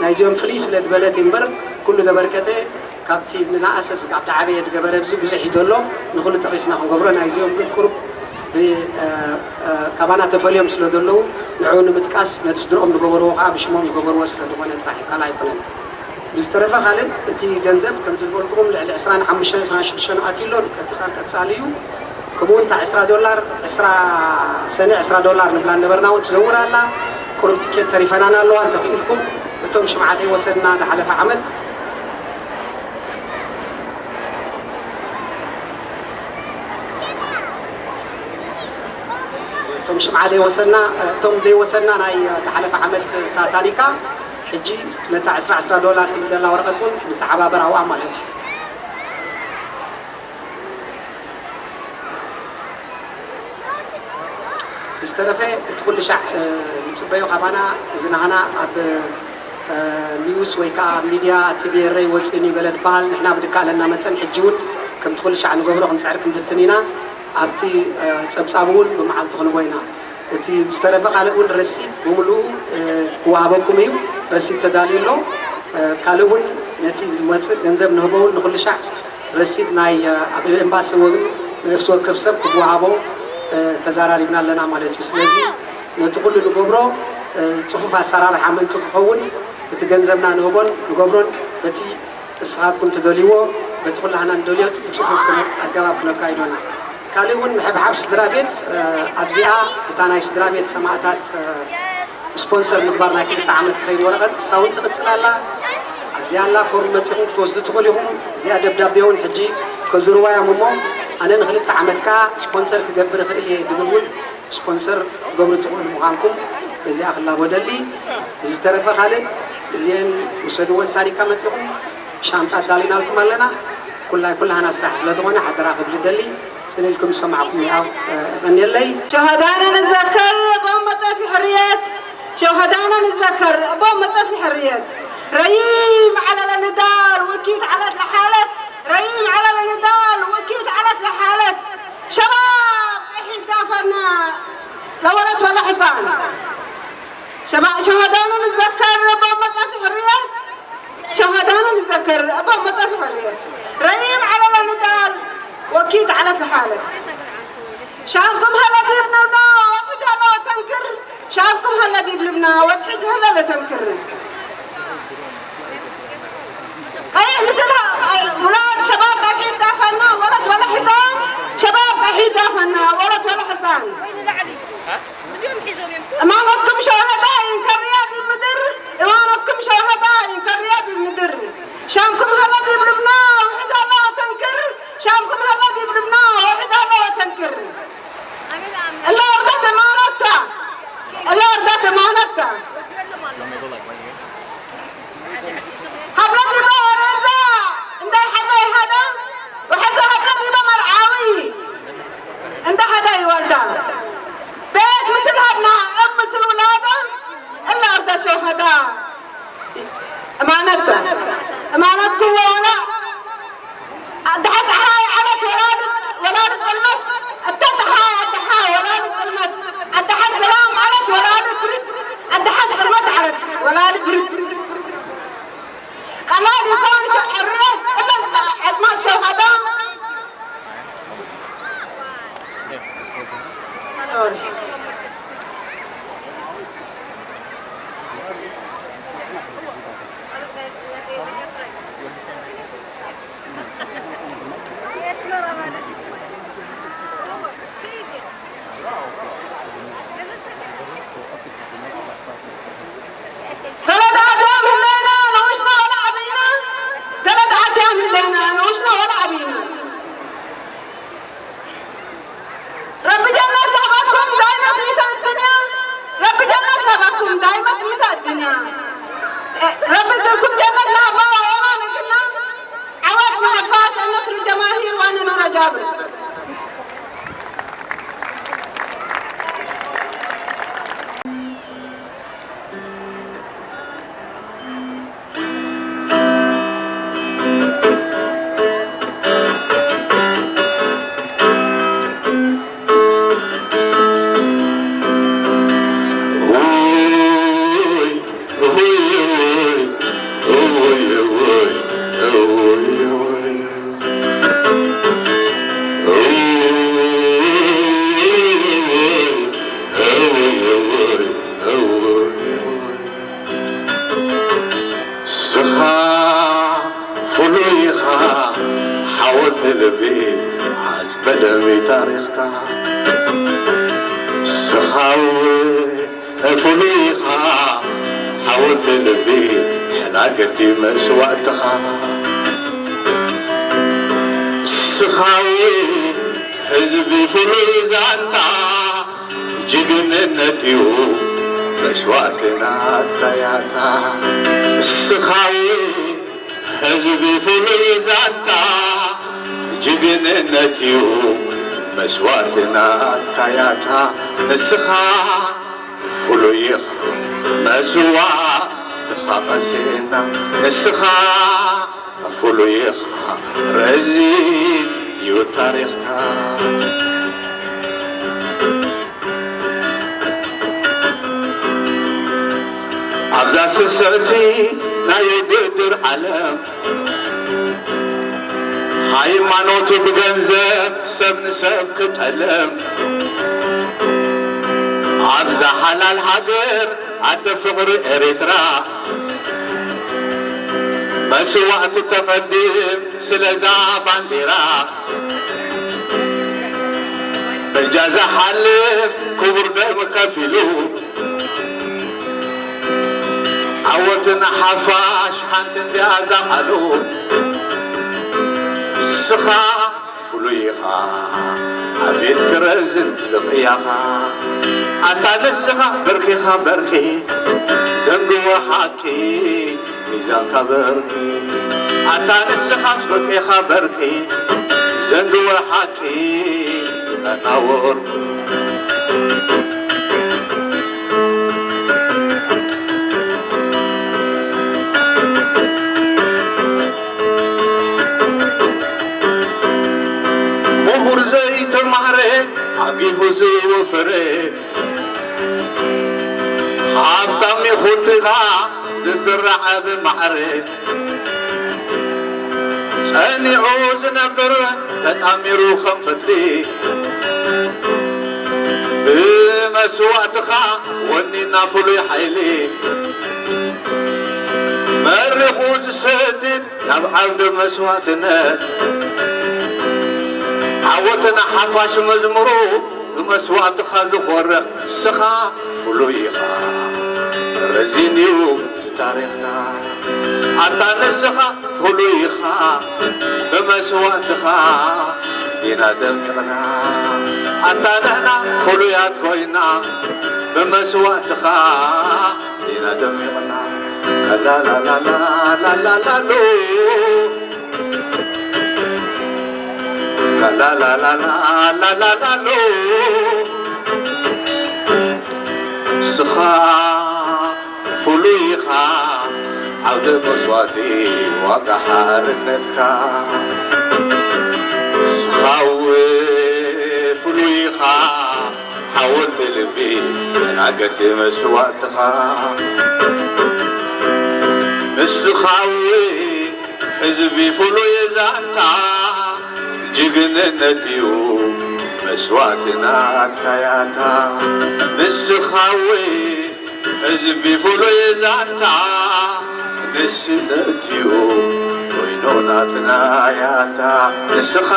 ናይዚኦም ፍልይ ስለ ዝበለት እምበር፣ ኩሉ ዘበርከተ ካብቲ ንነኣሰ ስጋብ ዝዓበየ ዝገበረ ኣብዚ ብዙሕ እዩ ዘሎ። ንኹሉ ጠቒስና ክንገብሮ፣ ናይዚኦም ግን ቁሩብ ብ-፣ እ፣ እ፣ ካባና ተፈልዮም ስለ ዘለዉ፣ ንዕኡ ንምጥቃስ፣ ነቲ ስድርኦም ዝገበርዎ ከዓ ብሽሞም ዝገበርዎ ስለ ዝኾነ ጥራሕ እዩ፣ ካልእ ኣይኮነን። ብዝተረፈ ካልእ እቲ ገንዘብ ከምቲ ዝበልኩኹም ልዕሊ ዕስራን ሓሙሽተን ዕስራን ሽዱሽተን ኣትዩ ኣሎ፣ ቀጥ-፣ ቀጻሊ እዩ። ከምኡ እውን እታ ዕስራ ዶላር፣ ዕስራ ሰነ ዕስራ ዶላር ንብላ ነበርና እውን ትዘውር ኣላ። ቁሩብ ትኬት ተሪፈናን ኣለዋ፣ እንተኽኢልኩም እቶም ሽምዓ ዘይወሰድና ዝሓለፈ ዓመት፣ እቶም ሽምዓ ዘይወሰድና፣ እቶም ዘይወሰድና ናይ ዝሓለፈ ዓመት እታ ታኒካ፣ ሕጂ ነታ ዕስራ ዕስራ ዶላር ትብል ዘላ ወረቐት እውን ንተሓባበር ኣብኣ ማለት እዩ። ብዝተረፈ እቲ ኩሉ ሻዕ፣ እ፣ ንጽበዮ ካባና፣ እዚ ናህና ኣብ፣ እ፣ ኒውስ ወይ ከዓ ሚድያ ቲቪ ኤረይ ወጽእን እዩ ገለ ዝበሃል፣ ንሕና ብድካለና መጠን ሕጂ እውን ከምቲ ኩሉ ሻዕ ንገብሮ ክንጽዕር ክንፍትን ኢና። ኣብቲ፣ እ፣ ጸብጻብ እውን ብመዓልቲ ክንቦ ኢና። እቲ ዝተረፈ ካልእ እውን ረሲት ብምሉኡ፣ እ፣ ክወሃበኩም እዩ። ረሲት ተዳልዩ ኣሎ። እ፣ ካልእ እውን ነቲ ዝመጽእ ገንዘብ ንህቦ እውን ንኩሉ ሻዕ ረሲት ናይ፣ እ፣ ኣብ ኤምባሲ እውን ነፍሲ ወከፍ ሰብ ክወሃቦ፣ እ፣ ተዘራሪብና ኣለና ማለት እዩ። ስለዚ ነቲ ኩሉ ንገብሮ፣ እ፣ ጽፉፍ ኣሰራርሓ ምእንቲ ክኸውን እቲ ገንዘብና ንህቦን ንገብሮን በቲ እስኻትኩም ትደልይዎ በቲ ኩላህና ንደልዮ ብጽፉፍ ክነ-፣ ኣገባብ ክነካይዶ ኢና። ካልእ እውን ምሕብሓብ ስድራ ቤት፣ እ፣ ኣብዚኣ እታ ናይ ስድራ ቤት ሰማእታት፣ እ፣ ስፖንሰር ምግባር ናይ ክልተ ዓመት ትኸይድ ወረቐት እሳ እውን ትቕጽል ኣላ። ኣብዚኣ ኣላ፣ ፎርም መጺኹም ክትወስዱ ትኽእሉ ኢኹም። እዚኣ ደብዳቤ እውን ሕጂ ከዝርዋ እዮም እሞ ኣነ ንክልተ ዓመት ከኣ ስፖንሰር ክገብር እኽእል እየ ድብል እውን ስፖንሰር ክትገብሩ ትኽእሉ ምዃንኩም በዚኣ ክላቦ ደሊ። ብዝተረፈ ካልእ እዚአን ውሰድወን ታሪካ መጺኹም ሻንጣ ኣዳሊናልኩም ኣለና። ኩላይ ኩላህና ስራሕ ስለ ዝኾነ ሓደራ ክብል ደሊ ጽን ኢልኩም ዝሰማዕኩም ያው እቐንየለይ። شهدانا نتذكر أبو مصطفى حرية. شهدانا نتذكر أبو مصطفى حرية. ريم على النضال وكيت على الحالة. ريم على النضال وكيت على الحالة. شباب، إحنا دافعنا، لا ولد ولا حصان. شباب، شهدانا نتذكر أبو مصطفى حرية. شهدانا نتذكر أبو مصطفى حرية. ريم على النضال وكيت على الحالة. شافكم هلا ديبنا وحد هلا وتنكر. شافكم هلا ديب لبنا وتحد هلا لتنكر. قيح مثل ولاد شباب قيح دافعنا ولد ولا حصان. شباب قيح دافعنا ولد ولا حصان. እማኖትኩም ሸውሃዳ ይንከር ሪያድ ምድር። እማኖትኩም ሸውሃዳ ይንከር ሪያድ ምድር። ሻምኩም ሀላ ዲብ ልብና ውሕድ ሀላ ወተንክር። ሻምኩም ሀላ ዲብ ልብና ውሕድ ሀላ ወተንክር። እላ እርዳት እማኖታ። እላ እርዳት እማኖታ። ሀብለ ዲበ ወሬዛ እንታይ ሐፀ ይሃደ ወሐፀ ሀብለ ዲበ መርዓዊ እንተ ሀዳ ይወልዳ ቤት ምስል ሀብና እብ ምስል ውላዳ እላ አርዳ ሸውሀዳ እማነተ እማነትኩም ወላ ኣድሓ ፀሓይ ዓለት ወላድ ወላድ ፅልመት እተ ፀሓይ ኣድሓ ወላድ ፅልመት ኣድሓ ዝላም ዓለት ወላድ ብሪት ኣድሓ ፅልመት ዓለት ወላድ ብሪት ቀላል ይኮን ሸ-፣ ዕርየት እለ ዕድማት ሸውሃዳ። ሶሪ። ገለ ተኣትያም ህለና ንኡሽና ወላ ዓብይና፣ ገለ ተኣትያም ህለና ንኡሽና ወላ ዓብይና። ረቢ ጀነት ለህባኩም ዳይመት ሚተ እድንያ፣ ረቢ ጀነት ለህባኩም ዳይመት ሚተ እድንያ። ረቢ እድልኩም ጀነት ለህባ ወየማን እግና። ዓወት መሐፋት እነስሩ ጀማሂር ዋነ ኑረ ጃብር። ኢኻ ፍሉይ ኢኻ ሓወልቲ ልቢ ዓጽበ ደም ታሪኽካ። ንስኻ እውን ፍሉይ ኢኻ ሓወልቲ ልቢ ሕላገቲ መስዋእትኻ። ንስኻ እውን ህዝቢ ፍሉይ ዛንታ ጅግንነት እዩ መስዋእቲ ናትካ ያታ። ንስኻ እውን ህዝቢ ፍሉይ ዛንታ ጅግንነት እዩ መስዋእቲ ናትካ ያታ። ንስኻ ፍሉይ ኢኻ መስዋእትኻ ቀሲና። ንስኻ ፍሉይ ኢኻ ረዚን እዩ ታሪኽካ። ኣብዛ ስስዕቲ ናይ ውድድር ዓለም ሃይማኖቱ ብገንዘብ ሰብ ንሰብ ክጠልም ኣብዛ ሓላል ሃገር ኣደ ፍቕሪ ኤሪትራ መስዋእቲ ተቐድም ስለዛ ባንዴራ። በጃ ዝሓልፍ ክቡር ደም ከፊሉ ዓወትን ሓፋሽ ሓንቲ እንዲያ እዛ ቃሉ። ንስኻ ፍሉይ ኢኻ ኣቤት ክረዝን ዝቕያኻ። ኣታ ንስኻ በርኪኻ በርኪ ዘንግወ ሓቂ ሚዛንካ በርቂ። ኣታ ንስኻስ በርቂኻ በርቂ ዘንግወ ሓቂ ይቐና ወርቂ። ምሁር ዘይተማህረ ኣጊሁ ዝወፈረ ሃብታም ይኹን ድኻ ዝስራዕ ብማዕረ ጸኒዑ ዝነብር ተጣሚሩ ከም ፈትሊ ብመስዋእትኻ ወኒና ፍሉይ ሓይሊ መሪኹ ዝሰድድ ናብ ዓውደ መስዋእትነት ዓወትና ሓፋሽ መዝሙሩ ብመስዋእትኻ ዝኾርዕ ንስኻ ፍሉይ ኢኻ ረዚን እዩ ታሪኽና ኣታ ንስኻ ፍሉይ ኢኻ ብመስዋእትኻ ዲና ደሚቕና ኣታ ንሕና ፍሉያት ኮይና ብመስዋእትኻ ዲና ደሚቕና ላላላላላላላሉ ላላላላላላላሉ ንስኻ ፍሉይ ኢኻ ዓውደ መስዋእቲ ዋጋ ሓርነትካ ንስኻ እውን ፍሉይ ኢኻ ሓወልቲ ልቢ መናገቲ መስዋእትኻ ንስኻ እውን ህዝቢ ፍሉይ ዛንታ ጅግንነት እዩ መስዋእቲ ናትካ ያታ ንስኻ እውን ህዝቢ ፍሉይ ዛንታ ንስነት እዩ ኮይኑ ናትና ያታ ንስኻ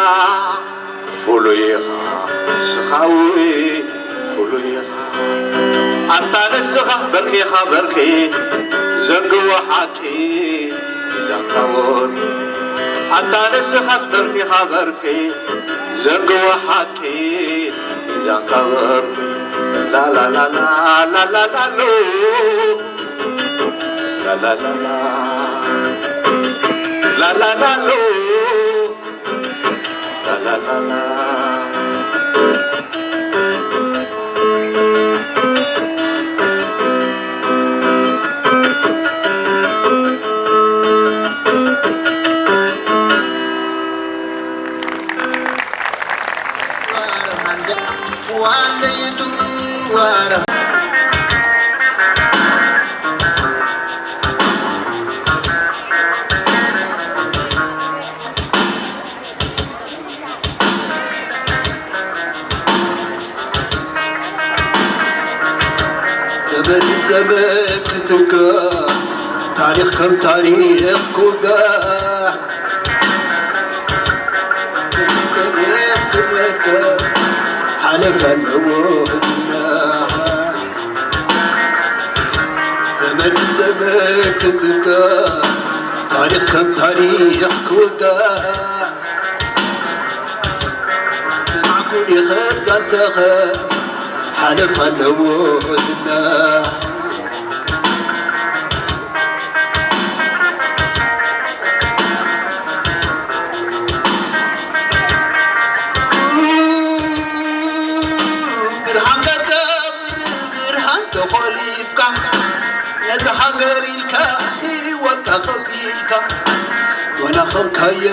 ፍሉይ ኢኻ ንስኻ እውን ፍሉይ ኢኻ ኣታ ንስኻ በርኪኻ በርኪ ዘንግቦ ሓቂ ሚዛንካ ወርቂ ኣታ ንስኻስ በርኪኻ በርኪ ዘንግቦ ሓቂ ሚዛንካ ወርቂ ላላላላላላላሉ ላላላላ ላላላሉ ላላላላ ዘበን ዘበን ትትካ ታሪኽ ከም ታሪኽ ክውጋእ፣ ከም ታሪኽ ክውጋእ፣ ሓለፍ ኣለዎ ዝና። ዘመን ዘመን ክትካእ፣ ታሪኽ ከም ታሪኽ ክውጋእ፣ ሰማዕኩ ዲኸ ዛንታኸ ሓለፍ ኣለዎ ዝና። ብርሃን ቀትሪ ብርሃን ተኾሊፍካ፣ ነዛ ሃገር ኢልካ ህይወትካ ከፊልካ፣ ዋላ ኾንካያ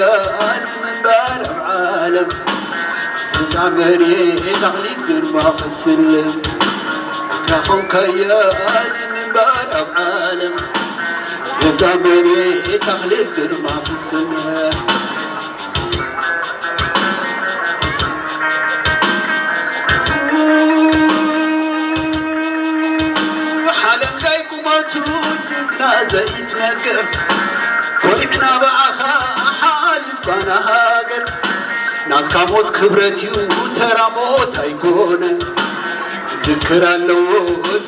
ንምንባር ኣብ ዓለም፣ ስነዛ መሬት ኣኽሊል ግርማ ክስልም፣ ዋላ ኾንካያ ንምንባር ኣብ ዓለም፣ ስነዛ መሬት ኣኽሊል ግርማ ክስልም። ሓለንጋይ ቁመቱ ጅግና ዘይትነግር፣ ኮሪዕና ብኣኻ ሓሊፍካና ሃገር። ናትካ ሞት ክብረት እዩ፣ ተራ ሞት ኣይኮነን። ክዝክር ኣለዎ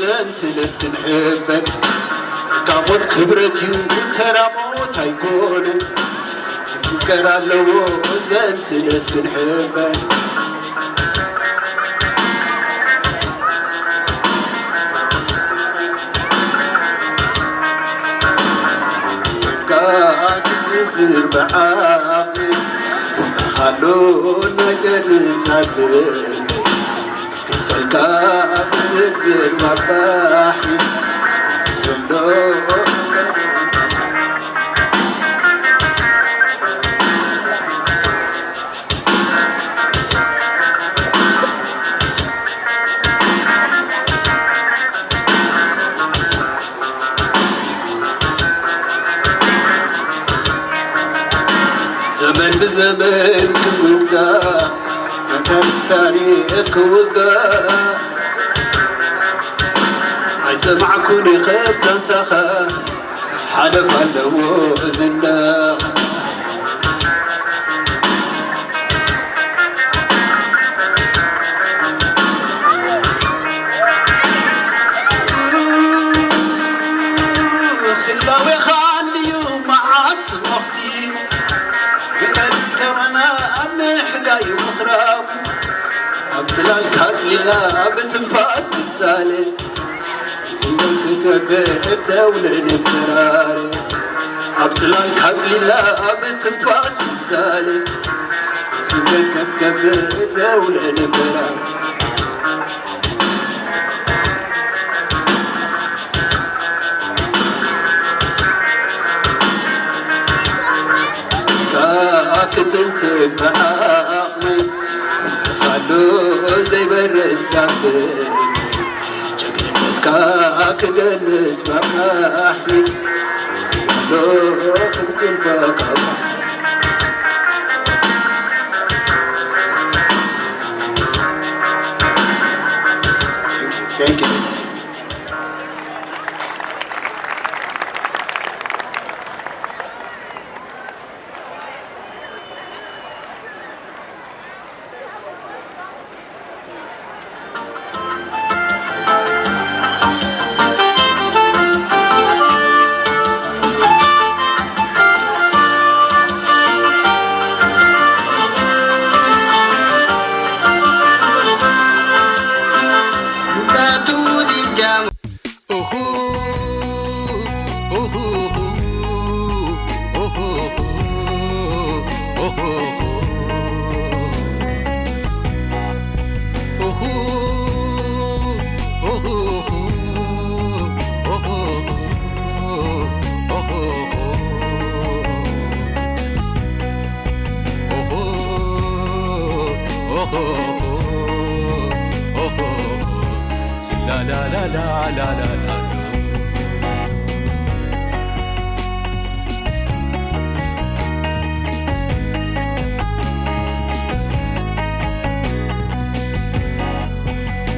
ዘንትለት ክንሕበን። ናትካ ሞት ክብረት እዩ፣ ተራ ሞት ኣይኮነን። ክዝከር ኣለዎ ዘንትለት ክንሕበን። ጋር ክትዝር ብዓቕሊ ካሎ ናይ ጨርሳለይ። ክጸልካ ብዝግዝግ መባሒ ዘሎ ዘመን ብዘመን ክውጋእ፣ መታን ታሪኽ ክውጋእ፣ ኣይሰማዕኩን ይኸብ ጋንታኻ፣ ሓለፍ ኣለዎ ዝናኻ። ህላዌኻ እንድዩ መዓስ መኽቲሙ፣ ብመልከመና ኣብ ምሕጋዩ ምኽራሙ፣ ኣብ ጽላልካ ኣጽሊልና ብትንፋስ ምሳሌ፣ ዝንበል ክገብር ተውልድ ተራረ፣ ኣብ ጽላልካ ኣጽሊልና ብትንፋስ ምሳሌ፣ ዝንበል ክገብር ተውልድ ተራረ። ክትንትን ብዓቕሚ፣ ኣሎ ዘይበርስ ሳብን ጀግንነትካ ክገልጽ ብዓቕሚ፣ ኣሎ ክንትን ፈቃ። Thank you.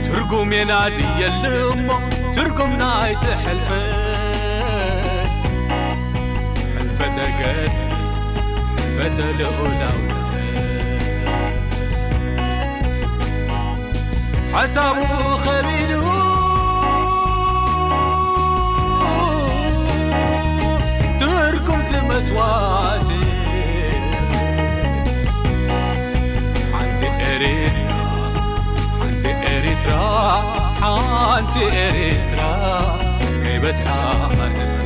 ትርጉም የናዲ የለሞ ትርጉም ናይቲ ሕልፈት ተልኡላው ሓሳቡ ኸቢዱ ትርጉም ዝመጽዋት ሓንቲ ኤሪትራ፣ ሓንቲ ኤሪትራ፣ ሓንቲ ኤሪትራ ከይበዝሓ ኣርእስቲ።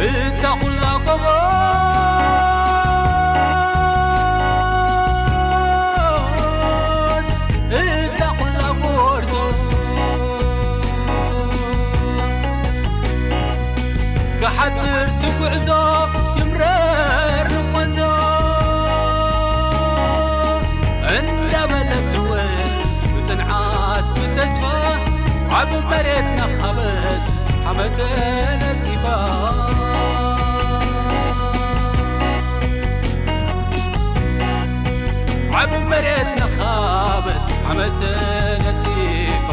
እታ ኩላ ጎቦስ፣ እታ ኩላ ጎርዞ፣ ክሓጽር ትጉዕዞ ይምረር ንቆንዞ እንዳበለት እውን ብጽንዓት ብተስፋ ዓቢ መሬት ነኻበት ዓመተ ነጺፋ። ዓቢ መሬት ነኻበት ዓመተ ነጺፋ።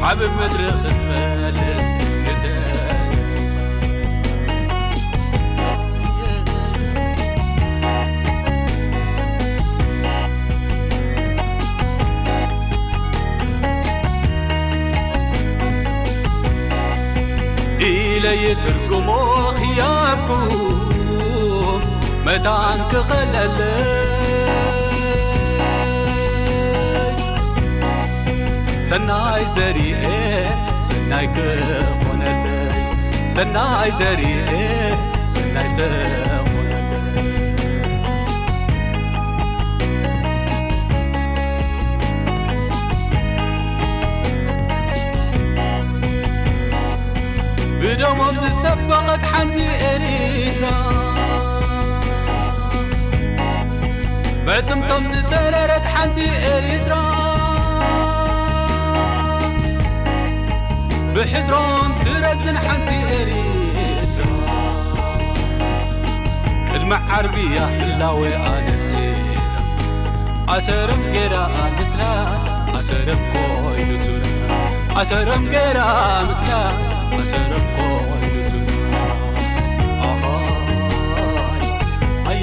ዓቢ ምድሪ ክትመልስ እተ ነጺፋ። ኢለ ይትርጉሞ ክያብኩም መታን ክኸለለይ። ሰናይ ዘሪኤ ሰናይ ክኾነለይ። ሰናይ ዘሪኤ ሰናይ ተኾነለይ። ብደሞም ዝጸበቐት ሓንቲ ኤሪትራ፣ በጽምቶም ዝተረረት ሓንቲ ኤሪትራ፣ ብሕድሮም ትረዝን ሓንቲ ኤሪትራ፣ ቅድሚ ዓርብያ ህላዌኣ ነጺራ፣ ኣሰሮም ገይራ ምስላ ኣሰሮም ኮይኑ ሱላ፣ ኣሰሮም ገይራ ምስላ ኣሰሮም ኮይኑ ሱላ። ኣሃይ፣ ኣየ።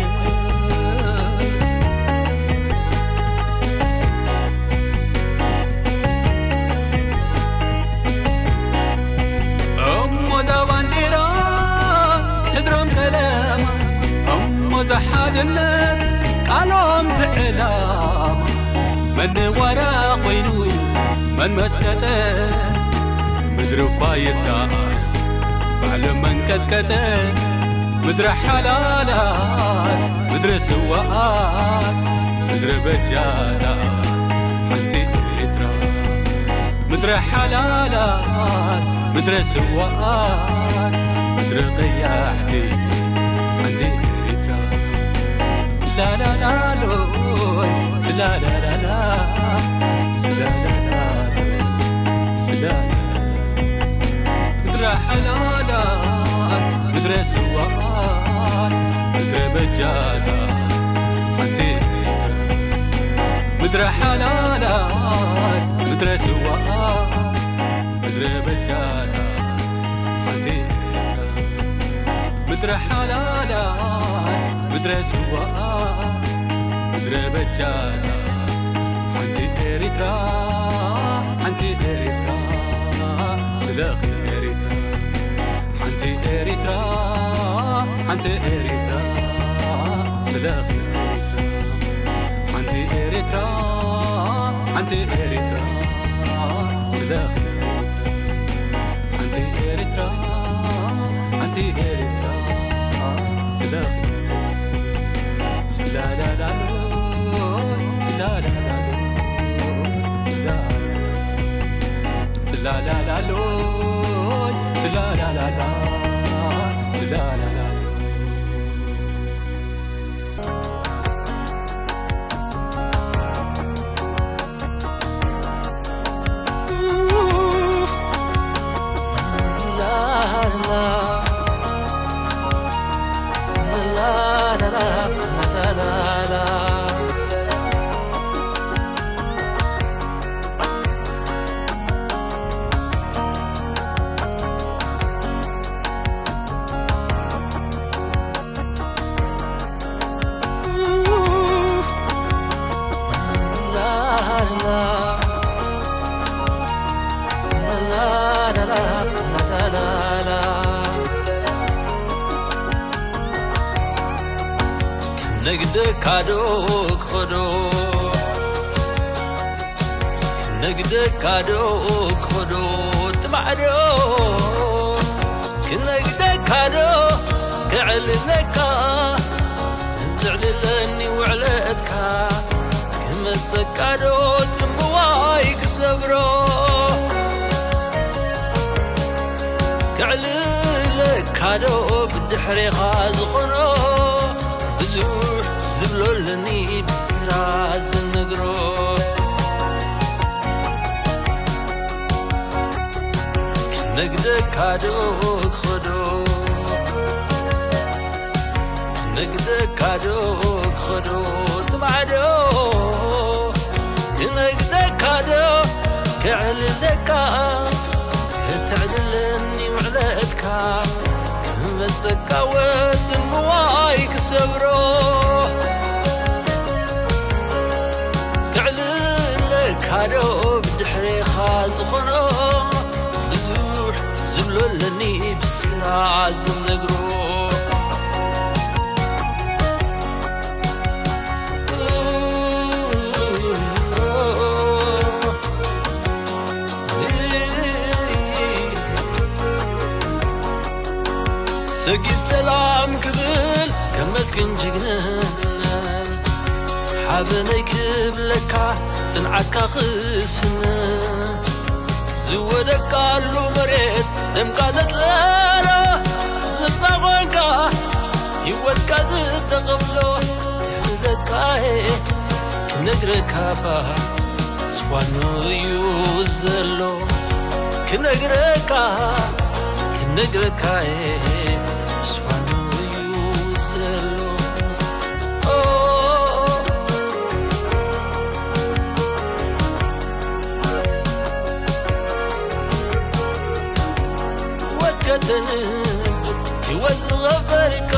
እሞ እዛ ባንዲራ ሕድሮም ቀለማ፣ እሞ እዛ ሓድነት ቃሎም ዝዕላማ፣ መንዋራ ኮይኑ መን መስከተ፣ ምድሪ እኳ ይዛር ባዕሉ መንቀጥቀጠ፣ ምድሪ ሓላላት፣ ምድሪ ስዋኣት፣ ምድሪ በጃታት፣ ሓንቲ ኤርትራ። ምድሪ ሓላላት፣ ምድሪ ስዋኣት፣ ምድሪ ቀያሕቲ፣ ሓንቲ ኤርትራ። ላላላሎይ፣ ስላላላላ፣ ስላላላሎይ፣ ስላላላላ። ምድረ ሓላላት፣ ምድረ ስዋኣት፣ ምድረ በጃታት፣ ሓንቲ ኤርትራ። ምድረ ሓላላት፣ ምድረ ስዋኣት፣ ምድረ በጃታት፣ ሓንቲ ኤርትራ። ምድረ ሓላላት፣ ምድረ ስዋኣት፣ ምድረ በጃታት፣ ሓንቲ ኤሪትራ፣ ሓንቲ ኤሪትራ፣ ስለኺ ኤሪትራ። ሓንቲ ኤሪትራ፣ ሓንቲ ኤሪትራ፣ ስለኺ ኤሪትራ። ሓንቲ ኤሪትራ፣ ሓንቲ ኤሪትራ፣ ስለኺ ኤሪትራ። ሓንቲ ኤሪትራ፣ ሓንቲ ኤሪትራ፣ ስለኺ ኤሪትራ። ስላላላሎ፣ ስላላላሎ፣ ስላላላሎ፣ ስላላላላ፣ ስላላላ። ነግደካ ዶ ክኸዶ፣ ነግደካ ዶ ክኸዶ፣ ጥማዕ ዶ ክነግደካ ዶ ክዕልለካ፣ ትዕልለኒ ውዕለትካ፣ ክመጸካ ዶ ጽምዋይ ክሰብሮ፣ ክዕልለካ ዶ ብድሕሬኻ ዝኾኖ፣ ብዙሕ ዝብሎ ኣለኒ ብስራ ዝነግሮ። ክነግደካ ዶ ክኸዶ፣ ክነግደካ ዶ ክኸዶ፣ ጥማዕ ዶ ክነግደካ ዶ ክዕልለካ፣ ክትዕልለኒ ውዕለትካ፣ ክመጸካ ወጽምዋይ ክሰብሮ። ክዕልለካ ዶ ብድሕሬኻ ዝኾኖ፣ ብዙሕ ዝብሎ ኣለኒ ብስራ ዝነግሮ። ሰጊድ ሰላም ክብል ከመስግን ጅግንነት ሓበነይ ክብለካ ጽንዓትካ ክስነ ዝወደቃሉ መሬት ደምቃ ዘጥለሎ ዝፋቆንካ ህይወትካ ዝተቐብሎ ክሕለካየ ክነግረካ እባ ስኳኑ እዩ ዘሎ ክነግረካ ክነግረካ እየ ስኳኑ እዩ ዘሎ ኦ ወከተን ህይወት ዝኸበርካ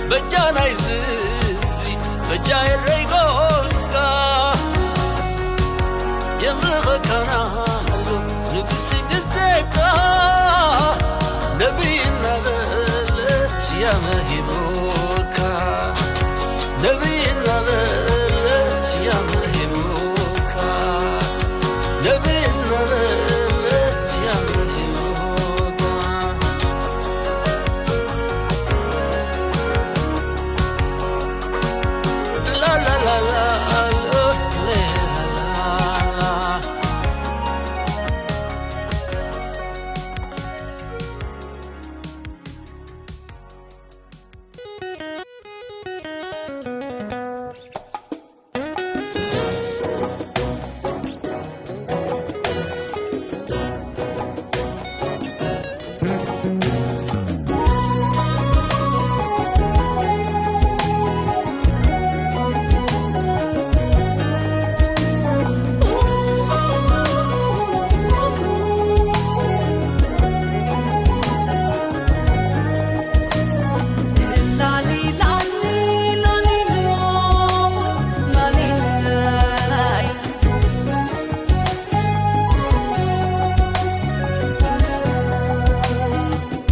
በጃ ናይ ህዝቢ በጃ የረይ ጎንካ የምልኸካና ኣሎ ንጉስ ግዜካ ነቢይ እናበለ ስያመ ሂቡካ ነቢይ እናበለ ስያመ ሂቡካ ነቢይ እናበለ ስያመ ሂቡካ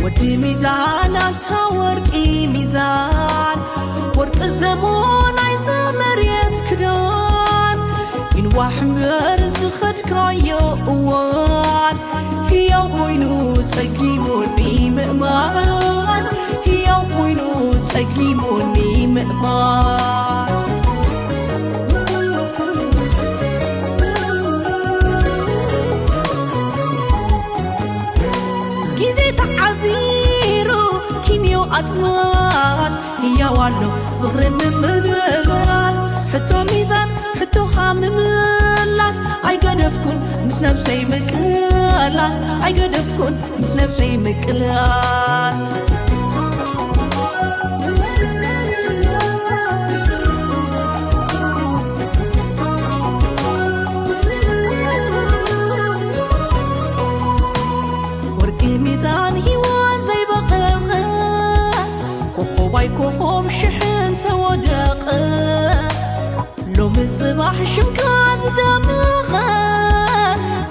ወዲ ሚዛን ኣታ ወርቂ ሚዛን ወርቂ ዘሞ ናይዛ መሬት ክዳን ይንዋሕ እምበር ዝኸድካዮ እዋን ህያው ኮይኑ ጸጊሙኒ ምእማን ህያው ኮይኑ ጸጊሙኒ ምእማን ግዜ ተዓዚሩ ኪንዮ ኣጥዋስ ህያው ኣሎ ዝኽሪ ምምልላስ ሕቶ ሚዛን ሕቶኻ ምምላስ ኣይገደፍኩን ምስ ነብሰይ ምቅላስ ኣይገደፍኩን ምስ ነብሰይ ምቅላስ ወርቂ ሚዛን ህይወት ዘይበቐቐ ኮኾባይ ኮኾብ ሽሕ እንተወደቐ ሎሚ ጽባሕ ሽምካ ዝደመቐ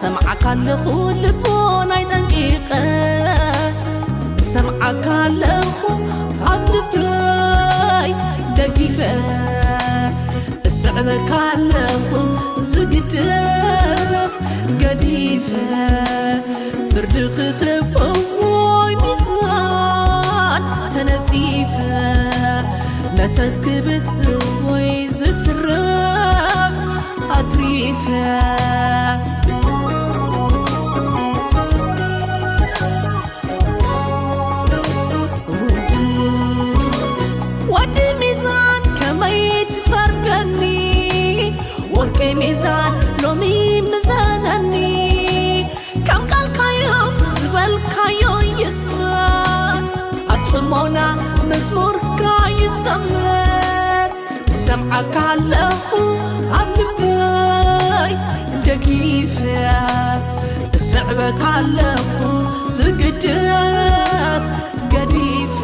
ሰምዓካ ኣለኹ ልቦናይ ጠንቂቐ እሱ ሰምዓካ ኣለኹ ኣብ ልበይ ደጊፈ፣ እስዕበካ ኣለኹ ዝግደፍ ገዲፈ፣ ፍርዲ ክኽብቦይ ሚዛን ተነጺፈ፣ መሰስ ክብትቦይ ዝትረፍ ኣትሪፈ። ወዲ ሚዛን ከመይ ትፈርደኒ? ወርቂ ሚዛን ሎሚ ምዘነኒ። ከም ቃልካዮ ዝበልካዮ ይስመር። ኣብ ጽሞና መዝሙርካ ይሰመር። እሰምዓካ ኣለኹ ኣብ ልበይ ደጊፈ፣ እስዕበካ ኣለኹ ዝግደፍ ገዲፈ፣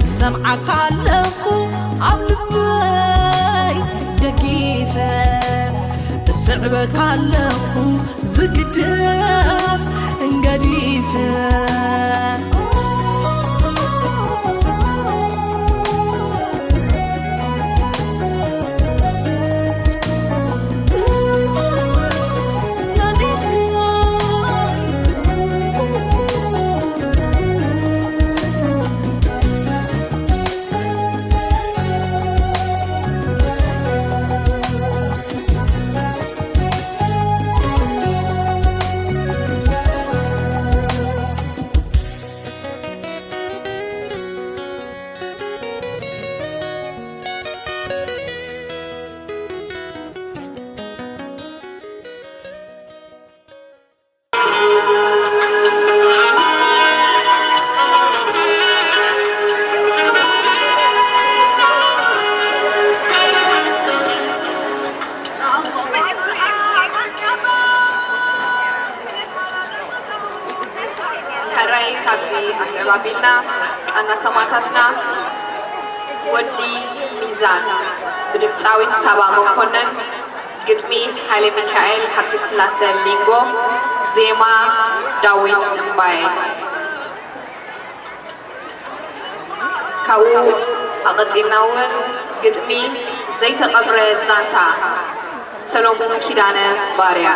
እሰምዓካ ኣለኹ ኣብ ልበይ ደጊፈ፣ እስዕበካ ኣለኹ ዝግደፍ እንገዲፈ። ሕራይ ካብዚ ኣስዕብ ኣቢልና ቃና ሰማእታትና ወዲ ሚዛን ብድምፃዊት ሳባ መኮነን፣ ግጥሚ ሃይለ ሚካኤል ሃብተስላሰ ሊንጎ፣ ዜማ ዳዊት እምባየ። ካብኡ ኣቐጺልና እውን ግጥሚ ዘይተቐብረ ዛንታ ሰሎሙን ኪዳነ ባርያ።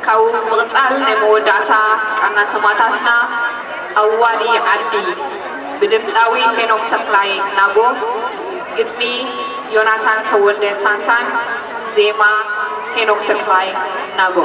ካብኡ ብምቕጻል ናይ መወዳእታ ቃና ሰማእታትና ኣዋዲ ዓዲ ብድምጻዊ ሄኖክ ተኽላይ ናጎ፣ ግጥሚ ዮናታን ተወልደ ታንታን፣ ዜማ ሄኖክ ተኽላይ ናጎ።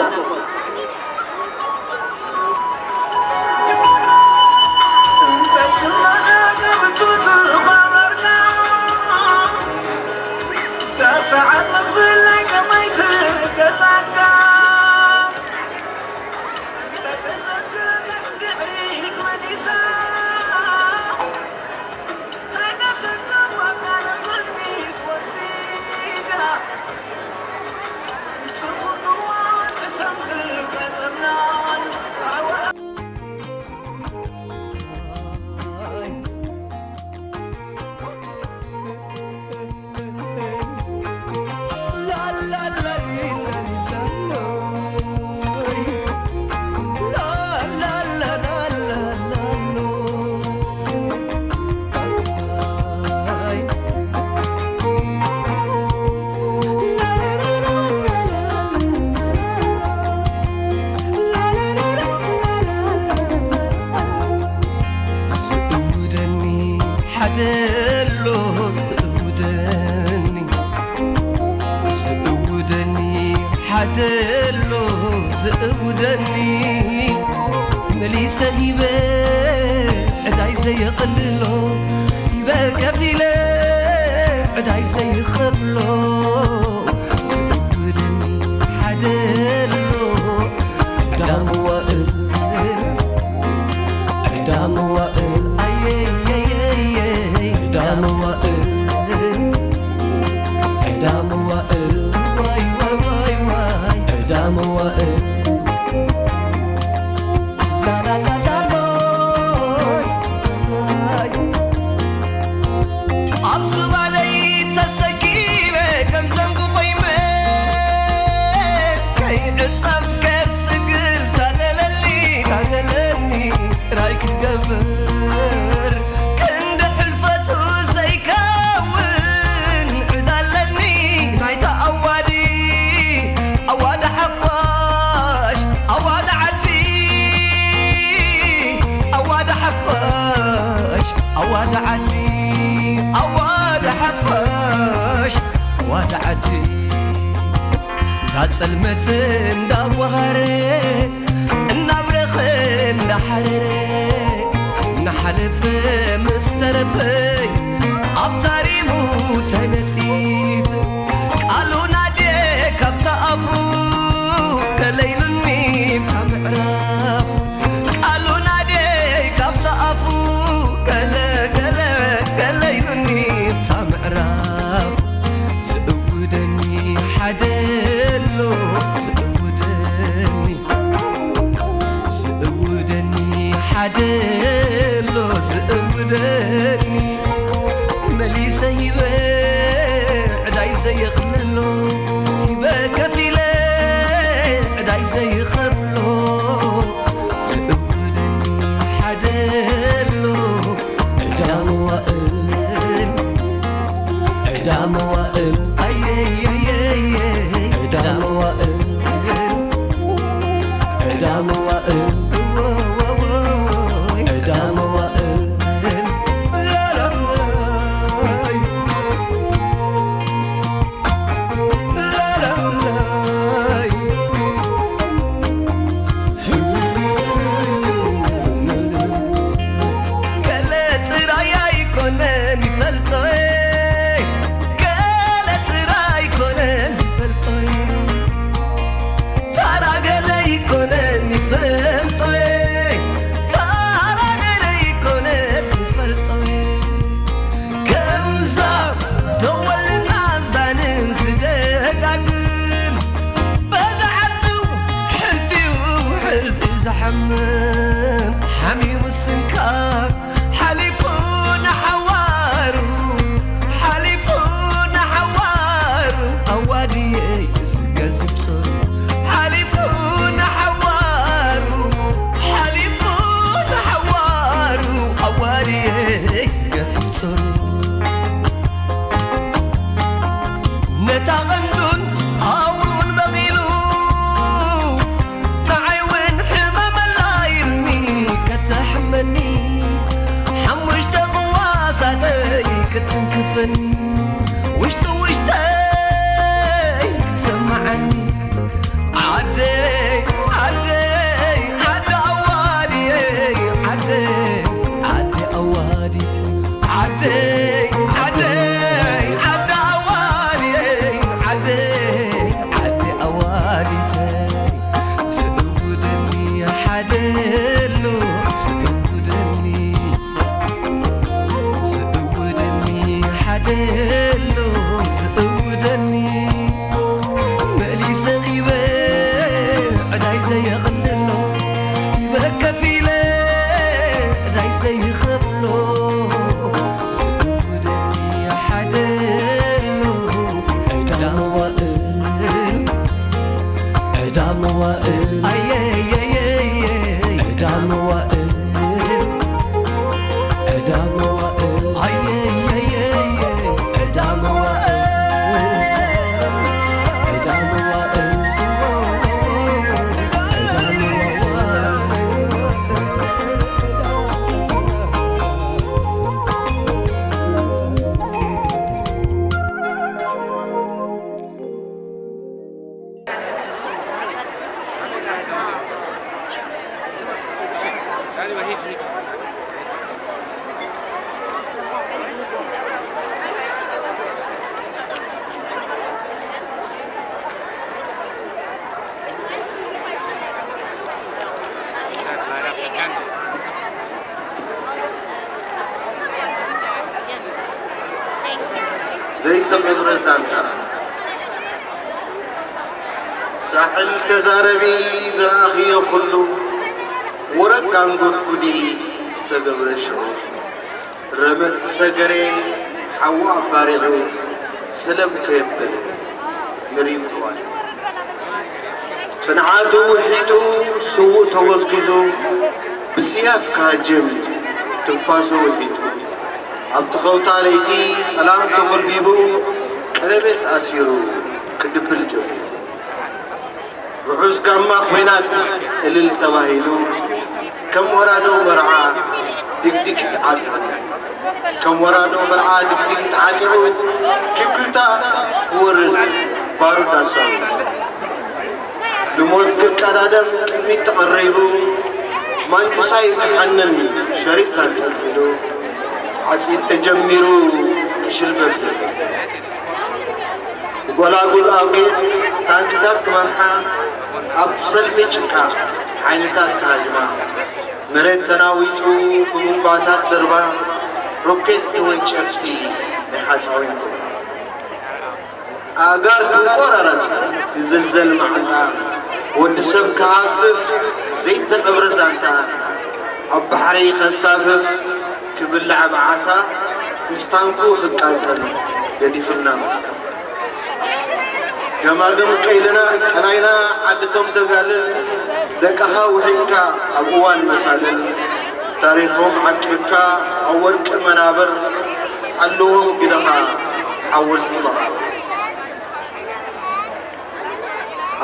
ዝእውደኒ ሓደ ኣሎ ዝእውደኒ፣ ዝእውደኒ ሓደ ኣሎ ዝእውደኒ፣ መሊሰ ሂበ ዕዳይ ዘየቐልሎ፣ ሂበ ከፊለ ዕዳይ ዘይኸፍሎ፣ ዝእውደኒ ሓደ ኣሎ ዕዳ መዋእል፣ ዕዳ መዋእል፣ ኣየየየየ፣ ዕዳ መዋእል፣ ዕዳ መዋእል፣ ዋይ ዋይ ዋይ ዋይ፣ ዕዳ መዋእል። ላላላላሎይ፣ ኣብ ዝባነይ ተሰኪመ ከም ዘንጉ ኮይመ እምበር ክንዲ ሕልፈቱ ዘይከውን ዕዳ ኣለኒ ናይታ ኣዋዲ፣ ኣዋዲ ሓፋሽ፣ ኣዋዲ ዓዲ፣ ኣዋዲ ሓፋሽ፣ ኣዋዲ ዓዲ፣ ኣዋዲ ሓፋሽ፣ ኣዋዲ ዓዲ። እንዳጸልመተ እንዳጓሃረ፣ እናብረኸ እንዳሓረረ፣ እናሓለፈ ምስ ተረፈ፣ ኣብ ታሪሙ ተነጺፈ። ቃሉ ናዴ ካብታ ኣፉ፣ ገለ ኢሉኒ ብታ ምዕራፉ። ቃሉ ናዴ ካብታ ኣፉ፣ ገለ፣ ገለ፣ ገለ ኢሉኒ ብታ ምዕራፉ። ዝእውደኒ ሓደ ኣሎ፣ ዝእውደኒ፣ ዝእውደኒ ሓደ ኣሎ፣ ዝእውደኒ። መሊሰ ሂበ ዕዳይ ዘየቕልሎ፣ ሂበ ከፊለ ዕዳይ ዘይኸፍሎ። ዝእውደኒ ሓደ ኣሎ፣ ዕዳ መዋእል፣ ዕዳ መዋእል፣ ኣየየየየ፣ ዕዳ መዋእል፣ ዕዳ መዋእል፣ ዕዳ መዋእል፣ ላላላይ። ገለ ጥራይ ኣይኮነን ይፈልጦ፣ ገለ ጥራይ ኣይኮነን ይፈልጦ፣ ታራ ገለ ኣይኮነን ይፈልጦ፣ ታራ ገለ ኣይኮነን ይፈልጦ። ከምዛ ደወልና ዛንን ዝደጋግም፣ በዛ ዓዱ ሕልፊ እዩ ሕልፊ ዝሓምም። ሓሚሙ ስንካ ሓሊፉ ንሓዋሩ፣ ሓሊፉ ንሓዋሩ፣ ኣዋድየይ ዝገዝብ ጾሩ፣ ሓሊፉ ንሓዋሩ፣ ሓሊፉ ንሓዋሩ፣ ኣዋድየይ ገዝፍ ጾሩ። ነታ ቐንዱን ኣውሩን በቒሉ፣ ንዓይ እውን ሕመመላ ኢልኒ ከተሕመኒ፣ ሓሙሽተ ቅዋሳተይ ክትንክፈኒ፣ ውሽጢ ውሽጠይ ክትሰምዓኒ። ዓደይ ዓደይ ዓዲ ኣዋድየይ፣ ዓደይ ዓዲ ኣዋዲት፣ ዓደይ ዓደይ ዓዲ ኣዋድየይ፣ ዓደይ ዓዲ ኣዋዲተይ። ዝእውደኒ ሓደ ኣሎ ዝእውደኒ፣ ዝእውደኒ ሓደ ኣሎ ዝእውደኒ። መሊሰ ሂበ ዕዳይ ዘየቕልሎ፣ ሂበ ከፊለ ዕዳይ ዘይኸፍሎ። ዝእውደኒ ሓደ ኣሎ ዕዳ መዋእል፣ ዕዳ መዋእል፣ ኣየየየየ፣ ዕዳ መዋእል፣ ዕዳ መዋእል፣ ኣየየየየ፣ ዕዳ መዋእል፣ ዕዳ መዋእል፣ ዕዳ መዋእል። ዘይተቐብረ ዛንታ። ሳሕል ተዛረቢ ዝረኣኽዮ ኩሉ፣ ወረቅ ኣንጎድጉዲ ዝተገብረ ሽዑ፣ ረመጽ ሰገሬ ሓዊ ኣባሪዑ፣ ሰለም ከየበለ ንሪም ተዋዲቑ። ጽንዓቱ ውሒጡ፣ ስዉእ ተወዝጊዙ፣ ብስያፍ ክሃጅም ትንፋሱ ወሒጡ፣ ኣብቲ ኸውታ ለይቲ ጸላም ተኾልቢቡ፣ ቀለቤት ኣሲሩ ክድብል ጀሚሩ። ርሑስ ጋማ ኹናት እልል ተባሂሉ፣ ከም ወራዶ መርዓ ድግዲጊት ዓጢቑ፣ ከም ወራዶ መርዓ ድግዲጊት ዓጢቑ፣ ኪኩልታ ክወርድ ባሩድ ኣሳዊሩ። ንሞት ክቀዳደም ቅድሚት ተቐሪቡ፣ ማንጁሳይ ክሓንን ሸሪጥ ኣንጠልጢሉ፣ ዓጺድ ተጀሚሩ ክሽልበብ ጀሚሩ። ብጎላጉል ኣውጌት ታንክታት ክመርሓ፣ ኣብቲ ሰልፊ ጭቃ ሓይልታት ክሃጅማ፣ መሬት ተናዊጹ ብቡምባታት ድርባ፣ ሮኬት ተወንጨፍቲ ናይ ሓጻዊን ቁምራ። ኣእጋር ክንቆራረጽ ክዝልዘል መዓንጣ፣ ወዲ ሰብ ክሃፍፍ ዘይተቐብረ ዛንታ፣ ኣብ ባሕሪ ከንሳፍፍ ክብላዕ ብዓሳ፣ ምስ ታንኩ ክቃጸል ገዲፍልና መስታ። ገማግም ቀይልና ቀላይና ዓድቶም ተጋልል፣ ደቅኻ ውሒድካ ኣብ እዋን መሳልል፣ ታሪኾም ዓቂብካ ኣብ ወርቂ መናብር፣ ሓልዎም ግደኻ ሓወልቲ መቓብር።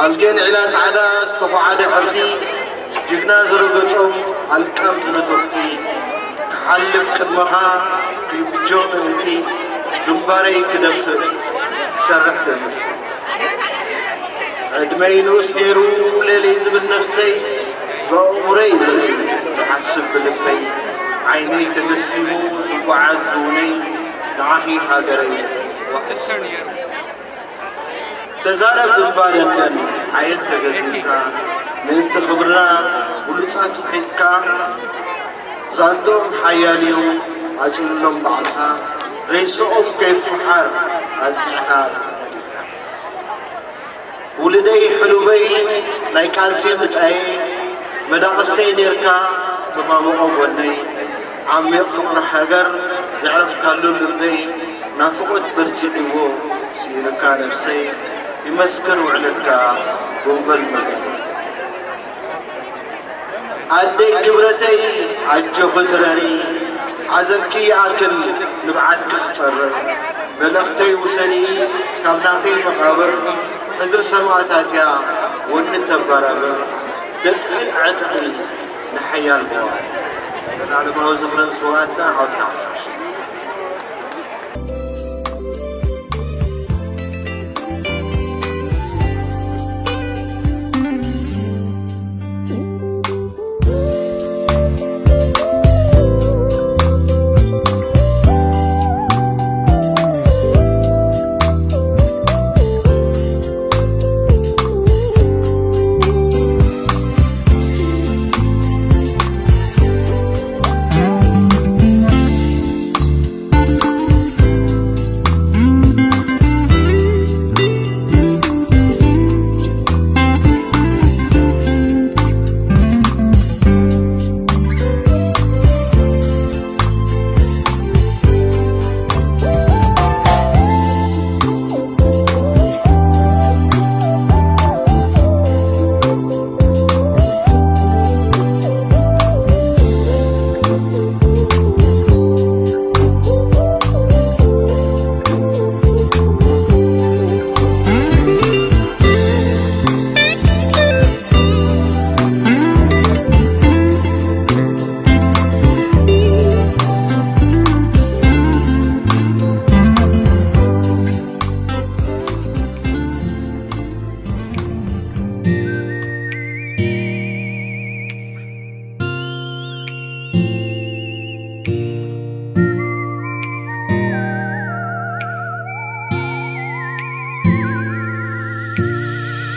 ኣልጌን ዒላ ጻዕዳ ዝተዃዓደ ዕርዲ፣ ጅግና ዝረገጾም ኣልቃም ዝነተኽቲ፣ ክሓልፍ ቅድመኻ ከይብጆ ምእንቲ፣ ግንባረይ ክደፍእ ክሰርሕ ትእምርቲ። ዕድመይ ንኡስ ነይሩ ሌለይ ዝብል ነብሰይ፣ ብኣእምሮይ ዝርኢ ዝሓስብ ብልበይ፣ ዓይነይ ተገሲሙ ዝጓዓዝ ብውነይ፣ ንዓኺ ሃገረይ ዋሕስ ተዛረብ እምባ ደንደን ዓየት ተገዚእካ፣ ምእንቲ ክብርና ብሉጻት ውሒጥካ፣ ዛንትኦም ሓያል እዩ ኣጽልሎም ባዕልኻ፣ ሬስኦም ከይፈሓር ኣጽኒዕካ ተቐዲካ። ውሉደይ ሕሉበይ ናይ ቃልሲ ብጻየይ፣ መዳቕስተይ ኔርካ ተማምቖ ጎነይ፣ ዓሚቕ ፍቕሪ ሃገር ዘዕረፍካሉ ልበይ፣ ናፍቖት በርቲዕዎ ስኢኑካ ነብሰይ፣ ይመስክር ውዕለትካ ጎምበል መጋድልተይ። ኣደይ ክብረተይ ኣጆኺ ትረሪ፣ ሓዘንኪ ይኣክል ንብዓትኪ ክጸርር፣ መልእኽተይ ውሰኒ ካብ ናተይ መቓብር፣ ሕድሪ ሰማእታት እያ ወኒ ተባራብር፣ ደቅኺ ኣዕጥቒ ንሓያል መዋል። ዘላለማዊ ዝኽሪ ንስውኣትና ሓወልቲ ሓፋሽ።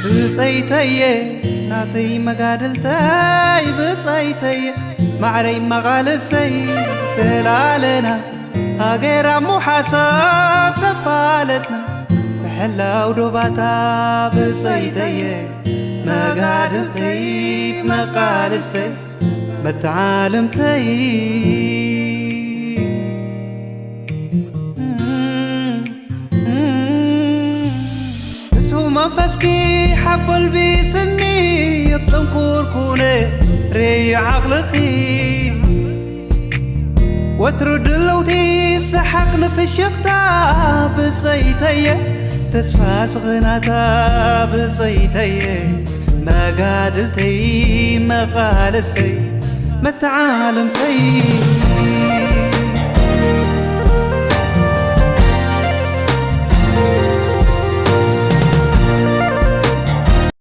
ብጸይተየ ናተይ መጋድልተይ ብጸይተየ ማዕረይ መቓልሰይ ተላለና ሃገር ኣብ ምውሓሳ ተፋለጥና ምሕላው ዶባታ ብጸይተየ መጋድልተይ መቓልሰይ መተዓልምተይ ንሱ መንፈስኪ ሓቦልቢ ስኒ ኣብ ጽንኩር ኩነ ርእዩ ዓቕልኺ ወትሩ ድልውቲ ሰሓቕ ንፍሽኽታ ብጸይተየ፣ ተስፋ ስኽናታ ብጸይተየ፣ መጋድልተይ መቓልሰይ መተዓለምተይ።